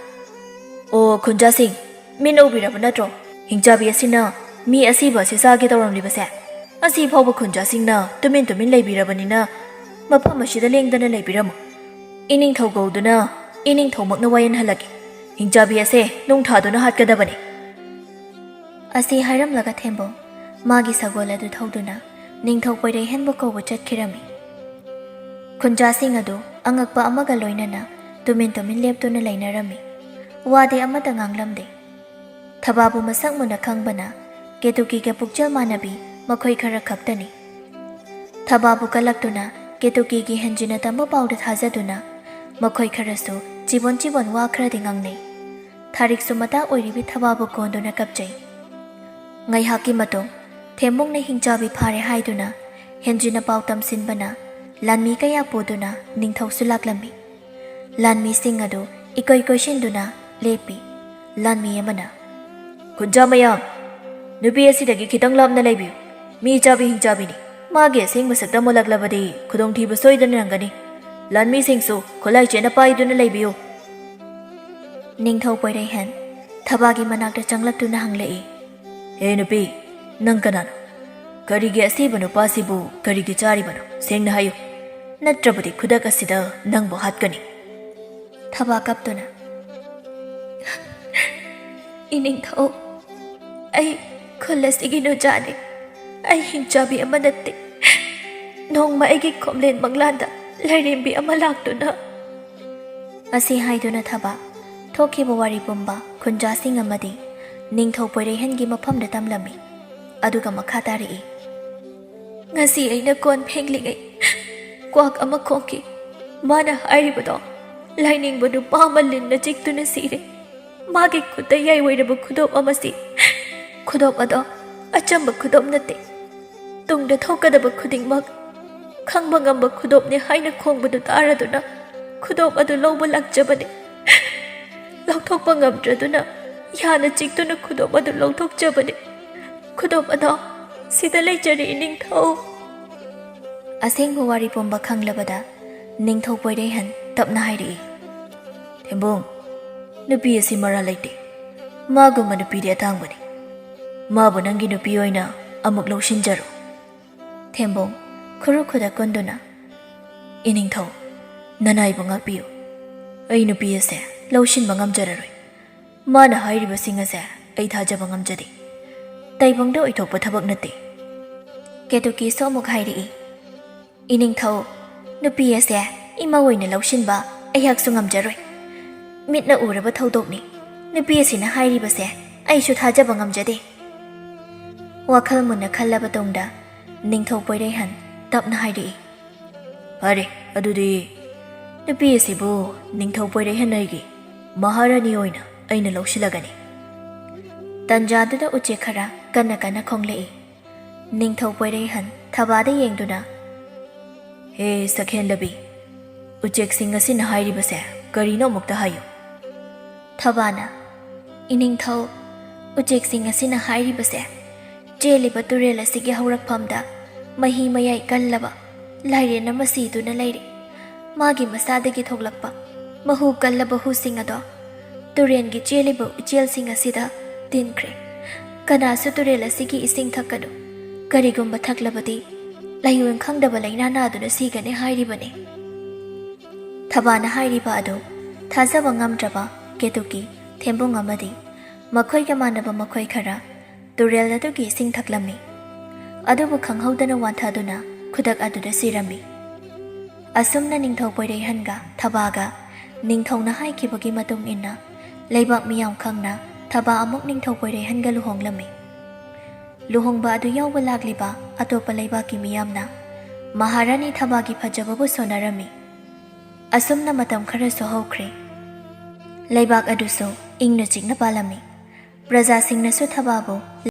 "ꯑꯣ ꯈꯨꯟꯖꯥꯁꯤꯡ, ꯃꯤꯠꯅ ꯎꯕꯤꯔꯕ ꯅꯠꯇ꯭ꯔꯣ? ꯍꯤꯡꯆꯥꯕꯤ ꯑꯁꯤꯅ ꯃꯤ ꯑꯁꯤꯕ ꯑꯁꯤ ꯆꯥꯒꯦ ꯇꯧꯔꯝꯂꯤꯕꯁꯦ꯫ ꯑꯁꯤ ꯐꯥꯎꯕ ꯈꯨꯟꯖꯥꯁꯤꯡꯅ ꯇꯨꯃꯤꯟ ꯇꯨꯃꯤꯟ ꯂꯩꯕꯤꯔꯕꯅꯤꯅ ꯃꯐꯝ ꯑꯁꯤꯗ ꯂꯦꯡꯗꯅ ꯂꯩꯕꯤꯔꯝꯃꯨ꯫ ꯏꯅꯤꯡꯊꯧ ꯀꯧꯗꯨꯅ ꯏꯅꯤꯡꯊꯧꯃꯛꯅ ꯋꯥꯌꯦꯜꯍꯜꯂꯒꯦ꯫ ꯍꯤꯡꯆꯥꯕꯤ ꯑꯁꯦ ꯅꯨꯡ ꯊꯥꯗꯨꯅ ꯍꯥꯠꯀꯗꯕꯅꯤ꯫" ꯑꯁꯤ ꯍꯥꯏꯔꯝꯂꯒ ꯊꯦꯝꯕꯨꯡ ꯃꯥꯒꯤ ꯁꯒꯣꯜ ꯑꯗꯨ ꯊꯧꯗꯨꯅ ꯅꯤꯡꯊꯧ ꯄꯣꯏꯔꯩꯍꯦꯟꯕꯨ ꯀꯧꯕ ꯆꯠꯈꯤꯔꯝꯃꯤ꯫ ꯈꯨꯟꯖꯥꯁꯤꯡ ꯑꯗꯨ ꯑꯉꯛꯄ ꯑꯃꯒ ꯂꯣꯏꯅꯅ ꯇꯨꯃꯤꯟ ꯇꯨꯃꯤꯟ ꯂꯦꯞꯇꯨꯅ ꯂꯩꯅꯔꯝꯃꯤ꯫ ꯋꯥꯗꯤ ꯑꯃꯠꯇ ꯉꯥꯡꯂꯝꯗꯦ꯫ ꯊꯕꯥꯕꯨ ꯃꯁꯛ ꯃꯨꯟꯅ ꯈꯪꯕꯅ ꯀꯦꯇꯨꯀꯤꯒ ꯄꯨꯛꯆꯦꯜ ꯃꯥꯟꯅꯕꯤ ꯃꯈꯣꯏ ꯈꯔ ꯈꯛꯇꯅꯤ꯫ ꯊꯕꯥꯕꯨ ꯀꯜꯂꯛꯇꯨꯅ ꯀꯦꯇꯨꯀꯤꯒꯤ ꯍꯦꯟꯖꯤꯟꯅ ꯇꯝꯕ ꯄꯥꯎꯗ ꯊꯥꯖꯗꯨꯅ ꯃꯈꯣꯏ ꯈꯔꯁꯨ ꯆꯤꯕꯣꯟ ꯆꯤꯕꯣꯟ ꯋꯥ ꯈꯔꯗꯤ ꯉꯥꯡꯅꯩ꯫ ꯊꯥꯔꯤꯛꯁꯨ ꯃꯇꯥ ꯑꯣꯏꯔꯤꯕꯤ ꯊꯕꯥꯕꯨ ꯀꯣꯟꯗꯨꯅ ꯀꯞꯆꯩ꯫ ꯉꯥꯏꯍꯥꯛꯀꯤ ꯃꯇꯨꯡ ꯊꯦꯝꯕꯨꯡꯅ ꯍꯤꯡꯆꯥꯕꯤ ꯐꯥꯔꯦ ꯍꯥꯏꯗꯨꯅ ꯍꯦꯟꯖꯤꯟꯅ ꯄꯥꯎ ꯇꯝꯁꯤꯟꯕꯅ ꯂꯥꯟꯃꯤ ꯀꯌꯥ ꯄꯨꯗꯨꯅ ꯅꯤꯡꯊꯧꯁꯨ ꯂꯥꯛꯂꯝꯃꯤ꯫ ꯂꯥꯟꯃꯤꯁꯤꯡ ꯑꯗꯨ ꯏꯀꯣꯏ ꯀꯣꯏꯁꯤꯟꯗꯨꯅ ꯂꯦꯞꯄꯤ꯫ ꯂꯥꯟꯃꯤ ꯑꯃꯅ, "ꯈꯨꯟꯖꯥ ꯃꯌꯥꯝ, ꯅꯨꯄꯤ ꯑꯁꯤꯗꯒꯤ ꯈꯤꯇꯪ ꯂꯥꯞꯅ ꯂꯩꯕꯤꯌꯨ꯫ ꯃꯤ ꯆꯥꯕꯤ ꯍꯤꯡꯆꯥꯕꯤꯅꯤ꯫ ꯃꯥꯒꯤ ꯑꯁꯦꯡꯕ ꯁꯛꯇꯝ ꯎꯠꯂꯛꯂꯕꯗꯤ ꯈꯨꯗꯣꯡꯊꯤꯕ ꯁꯣꯏꯗꯅ ꯅꯪꯒꯅꯤ꯫ ꯂꯥꯟꯃꯤꯁꯤꯡꯁꯨ ꯈꯨꯠꯂꯥꯏ ꯆꯦꯠꯅ ꯄꯥꯏꯗꯨꯅ ꯂꯩꯕꯤꯌꯨ꯫" ꯅꯤꯡꯊꯧ ꯄꯣꯏꯔꯩꯍꯦꯟ ꯊꯕꯥꯒꯤ ꯃꯅꯥꯛꯇ ꯆꯪꯂꯛꯇꯨꯅ ꯍꯪꯂꯛꯏ, "ꯍꯦ ꯅꯨꯄꯤ, ꯅꯪ ꯀꯅꯥꯅꯣ? ꯀꯔꯤꯒꯤ ꯑꯁꯤꯕ ꯅꯨꯄꯥꯁꯤꯕꯨ ꯀꯔꯤꯒꯤ ꯆꯥꯔꯤꯕꯅꯣ? ꯁꯦꯡꯅ ꯍꯥꯏꯌꯨ, ꯅꯠꯇ꯭ꯔꯕꯗꯤ ꯈꯨꯗꯛ ꯑꯁꯤꯗ ꯅꯪꯕꯨ ꯍꯥꯠꯀꯅꯤ꯫" ꯊꯕꯥ ꯀꯞꯇꯨꯅ, ꯏꯅꯤꯡꯊꯧ, ꯑꯩ ꯈꯨꯜ ꯑꯁꯤꯒꯤ ꯅꯨꯖꯥꯅꯤ꯫ ꯑꯩ ꯍꯤꯡꯆꯥꯕꯤ ꯑꯃ ꯅꯠꯇꯦ꯫ ꯅꯣꯡꯃ ꯑꯩꯒꯤ ꯈꯣꯝꯂꯦꯟ ꯃꯪꯂꯥꯟꯗ ꯂꯥꯏꯔꯦꯝꯕꯤ ꯑꯃ ꯂꯥꯛꯇꯨꯅ꯫ ꯑꯁꯤ ꯍꯥꯏꯗꯨꯅ ꯊꯕꯥ ꯊꯣꯛꯈꯤꯕ ꯋꯥꯔꯤ ꯄꯨꯝꯕ ꯈꯨꯟꯖꯥꯁꯤꯡ ꯑꯃꯗꯤ ꯅꯤꯡꯊꯧ ꯄꯣꯏꯔꯩꯍꯟꯒꯤ ꯃꯐꯝꯗ ꯇꯝꯂꯝꯃꯤ꯫ ꯑꯗꯨꯒ ꯃꯈꯥ ꯇꯥꯔꯛꯏ꯫ ꯉꯁꯤ ꯑꯩꯅ ꯀꯣꯟ ꯐꯦꯡꯂꯤꯉꯩ ꯀ꯭ꯋꯥꯛ ꯑꯃ ꯈꯣꯡꯈꯤ꯫ ꯃꯥꯅ ꯍꯥꯏꯔꯤꯕꯗꯣ, ꯂꯥꯏꯅꯤꯡꯕ ꯅꯨꯄꯥ ꯑꯃ ꯂꯤꯟꯅ ꯆꯤꯛꯇꯨꯅ ꯁꯤꯔꯦ꯫ ꯃꯥꯒꯤ ꯈꯨꯠꯇ ꯌꯥꯏ ꯑꯣꯏꯔꯕ ꯈꯨꯗꯣꯞ ꯑꯃ ꯁꯤ꯫ ꯈꯨꯗꯣꯞ ꯑꯗꯣ ꯑꯆꯝꯕ ꯈꯨꯗꯣꯞ ꯅꯠꯇꯦ꯫ ꯇꯨꯡꯗ ꯊꯣꯛꯀꯗꯕ ꯈꯨꯗꯤꯡꯃꯛ ꯈꯪꯕ ꯉꯝꯕ ꯈꯨꯗꯣꯞꯅꯤ ꯍꯥꯏꯅ ꯈꯣꯡꯕꯗꯨ ꯇꯥꯔꯗꯨꯅ ꯈꯨꯗꯣꯞ ꯑꯗꯨ ꯂꯧꯕ ꯂꯥꯛꯆꯕꯅꯤ꯫ ꯂꯧꯊꯣꯛꯄ ꯉꯝꯗ꯭ꯔꯗꯨꯅ ꯌꯥꯅ ꯆꯤꯛꯇꯨꯅ ꯈꯨꯗꯣꯞ ꯑꯗꯨ ꯂꯧꯊꯣꯛꯆꯕꯅꯤ꯫ ꯈꯨꯗꯣꯞ ꯑꯗꯣ ꯁꯤꯗ ꯂꯩꯖꯔꯦ, ꯏꯅꯤꯡꯊꯧ꯫ ꯑꯁꯦꯡꯕ ꯋꯥꯔꯤ ꯄꯨꯝꯕ ꯈꯪꯂꯕꯗ ꯅꯤꯡꯊꯧ ꯄꯣꯏꯔꯩꯍꯟ ꯇꯞꯅ ꯍꯥꯏꯔꯛꯏ꯫ ꯊꯦꯝꯕꯨꯡ, ꯅꯨꯄꯤ ꯑꯁꯤ ꯃꯔꯥ ꯂꯩꯇꯦ꯫ ꯃꯥꯒꯨꯝꯕ ꯅꯨꯄꯤꯗꯤ ꯑꯇꯥꯡꯕꯅꯤ꯫ ꯃꯥꯕꯨ ꯅꯪꯒꯤ ꯅꯨꯄꯤ ꯑꯣꯏꯅ ꯑꯃꯨꯛ ꯂꯧꯁꯤꯟꯖꯔꯣ꯫ ꯊꯦꯝꯕꯨꯡ ꯈꯨꯔꯨ ꯈꯨꯗ ꯀꯨꯟꯗꯨꯅ, ꯏꯅꯤꯡꯊꯧ, ꯅꯅꯥꯏꯕꯨ ꯉꯥꯛꯄꯤꯌꯨ꯫ ꯑꯩ ꯅꯨꯄꯤ ꯑꯁꯦ ꯂꯧꯁꯤꯟꯕ ꯉꯝꯖꯔꯔꯣꯏ꯫ ꯃꯥꯅ ꯍꯥꯏꯔꯤꯕꯁꯤꯡ ꯑꯁꯦ ꯑꯩ ꯊꯥꯖꯕ ꯉꯝꯖꯗꯦ꯫ ꯇꯥꯏꯕꯪꯗ ꯑꯣꯏꯊꯣꯛꯄ ꯊꯕꯛ ꯅꯠꯇꯦ꯫ ꯀꯦꯇꯨꯀꯤꯁꯨ ꯑꯃꯨꯛ ꯍꯥꯏꯔꯛꯏ, ꯏꯅꯤꯡꯊꯧ, ꯅꯨꯄꯤ ꯑꯁꯦ ꯏꯃꯧ ꯑꯣꯏꯅ ꯂꯧꯁꯤꯟꯕ ꯑꯩꯍꯥꯛꯁꯨ ꯉꯝꯖꯔꯣꯏ꯫ ꯃꯤꯠꯅ ꯎꯔꯕ ꯊꯧꯗꯣꯛꯅꯤ꯫ ꯅꯨꯄꯤ ꯑꯁꯤꯅ ꯍꯥꯏꯔꯤꯕꯁꯦ ꯑꯩꯁꯨ ꯊꯥꯖꯕ ꯉꯝꯖꯗꯦ꯫ ꯋꯥꯈꯜ ꯃꯨꯟꯅ ꯈꯜꯂꯕ ꯇꯨꯡꯗ ꯅꯤꯡꯊꯧ ꯄꯣꯏꯔꯩꯍꯟ ꯇꯞꯅ ꯍꯥꯏꯔꯛꯏ, ꯐꯔꯦ, ꯑꯗꯨꯗꯤ ꯅꯨꯄꯤ ꯑꯁꯤꯕꯨ ꯅꯤꯡꯊꯧ ꯄꯣꯏꯔꯩꯍꯟ ꯑꯩꯒꯤ ꯃꯍꯥꯔꯥꯅꯤ ꯑꯣꯏꯅ ꯑꯩꯅ ꯂꯧꯁꯤꯜꯂꯒꯅꯤ꯫ ꯇꯟꯖꯥꯗꯨꯗ ꯎꯆꯦꯛ ꯈꯔ ꯀꯟꯅ ꯀꯟꯅ ꯈꯣꯡꯂꯛꯏ꯫ ꯅꯤꯡꯊꯧ ꯄꯣꯏꯔꯩꯍꯟ ꯊꯕꯥꯗ ꯌꯦꯡꯗꯨꯅ, ꯍꯦ ꯁꯛꯍꯦꯟꯂꯕꯤ, ꯎꯆꯦꯛꯁꯤꯡ ꯑꯁꯤꯅ ꯍꯥꯏꯔꯤꯕꯁꯦ ꯀꯔꯤꯅꯣ ꯑꯃꯨꯛꯇ ꯍꯥꯏꯌꯨ꯫ ꯊꯕꯥꯅ, ꯏꯅꯤꯡꯊꯧ, ꯎꯆꯦꯛꯁꯤꯡ ꯑꯁꯤꯅ ꯍꯥꯏꯔꯤꯕꯁꯦ ꯆꯦꯜꯂꯤꯕ ꯇꯨꯔꯦꯜ ꯑꯁꯤꯒꯤ ꯍꯧꯔꯛꯐꯝꯗ ꯃꯍꯤ ꯃꯌꯥꯏ ꯀꯜꯂꯕ ꯂꯥꯏꯔꯦꯟ ꯑꯃ ꯁꯤꯗꯨꯅ ꯂꯩꯔꯦ꯫ ꯃꯥꯒꯤ ꯃꯁꯥꯗꯒꯤ ꯊꯣꯛꯂꯛꯄ ꯃꯍꯨ ꯀꯜꯂꯕ ꯍꯨꯁꯤꯡ ꯑꯗꯣ ꯇꯨꯔꯦꯟꯒꯤ ꯆꯦꯜꯂꯤꯕ ꯏꯆꯦꯜꯁꯤꯡ ꯑꯁꯤꯗ ꯇꯤꯟꯈ꯭ꯔꯦ꯫ ꯀꯅꯥꯁꯨ ꯇꯨꯔꯦꯜ ꯑꯁꯤꯒꯤ ꯏꯁꯤꯡ ꯊꯛꯀꯅꯨ꯫ ꯀꯔꯤꯒꯨꯝꯕ ꯊꯛꯂꯕꯗꯤ ꯂꯥꯏꯑꯣꯡ ꯈꯪꯗꯕ ꯂꯥꯏꯅꯥ ꯅꯥꯗꯨꯅ ꯁꯤꯒꯅꯤ ꯍꯥꯏꯔꯤꯕꯅꯤ꯫ ꯊꯕꯥꯅ ꯍꯥꯏꯔꯤꯕ ꯑꯗꯨ ꯊꯥꯖꯕ ꯉꯝꯗ꯭ꯔꯕ ꯀꯦꯇꯨꯀꯤ, ꯊꯦꯝꯕꯨꯡ ꯑꯃꯗꯤ ꯃꯈꯣꯏꯒ ꯃꯥꯟꯅꯕ ꯃꯈꯣꯏ ꯈꯔ ꯇꯨꯔꯦꯜ ꯑꯗꯨꯒꯤ ꯏꯁꯤꯡ ꯊꯛꯂꯝꯃꯤ꯫ ꯑꯗꯨꯕꯨ ꯈꯪꯍꯧꯗꯅ ꯋꯥꯟꯊꯗꯨꯅ ꯈꯨꯗꯛ ꯑꯗꯨꯗ ꯁꯤꯔꯝꯃꯤ꯫ ꯑꯁꯨꯝꯅ ꯅꯤꯡꯊꯧ ꯄꯣꯏꯔꯩꯍꯟꯒ ꯊꯕꯥꯒ ꯅꯤꯡꯊꯧꯅ ꯍꯥꯏꯈꯤꯕꯒꯤ ꯃꯇꯨꯡ ꯏꯟꯅ ꯂꯩꯕꯥꯛ ꯃꯤꯌꯥꯝ ꯈꯪꯅ ꯊꯕꯥ ꯑꯃꯨꯛ ꯅꯤꯡꯊꯧ ꯄꯣꯏꯔꯩꯍꯟꯒ ꯂꯨꯍꯣꯡꯂꯝꯃꯤ꯫ ꯂꯨꯍꯣꯡꯕ ꯑꯗꯨ ꯌꯥꯎꯕ ꯂꯥꯛꯂꯤꯕ ꯑꯇꯣꯞꯄ ꯂꯩꯕꯥꯛꯀꯤ ꯃꯤꯌꯥꯝꯅ ꯃꯍꯥꯔꯥꯅꯤ ꯊꯕꯥꯒꯤ ꯐꯖꯕꯕꯨ ꯁꯣꯟꯅꯔꯝꯃꯤ꯫ ꯑꯁꯨꯝꯅ ꯃꯇꯝ ꯈꯔꯁꯨ ꯍꯧꯈ꯭ꯔꯦ꯫ ꯂꯩꯕꯥꯛ ꯑꯗꯨꯁꯨ ꯏꯪꯅ ꯆꯤꯛꯅ ꯄꯥꯜꯂꯝꯃꯤ꯫ ꯄ꯭ꯔꯖꯥꯁꯤꯡꯅꯁꯨ ꯊꯕꯥꯕꯨ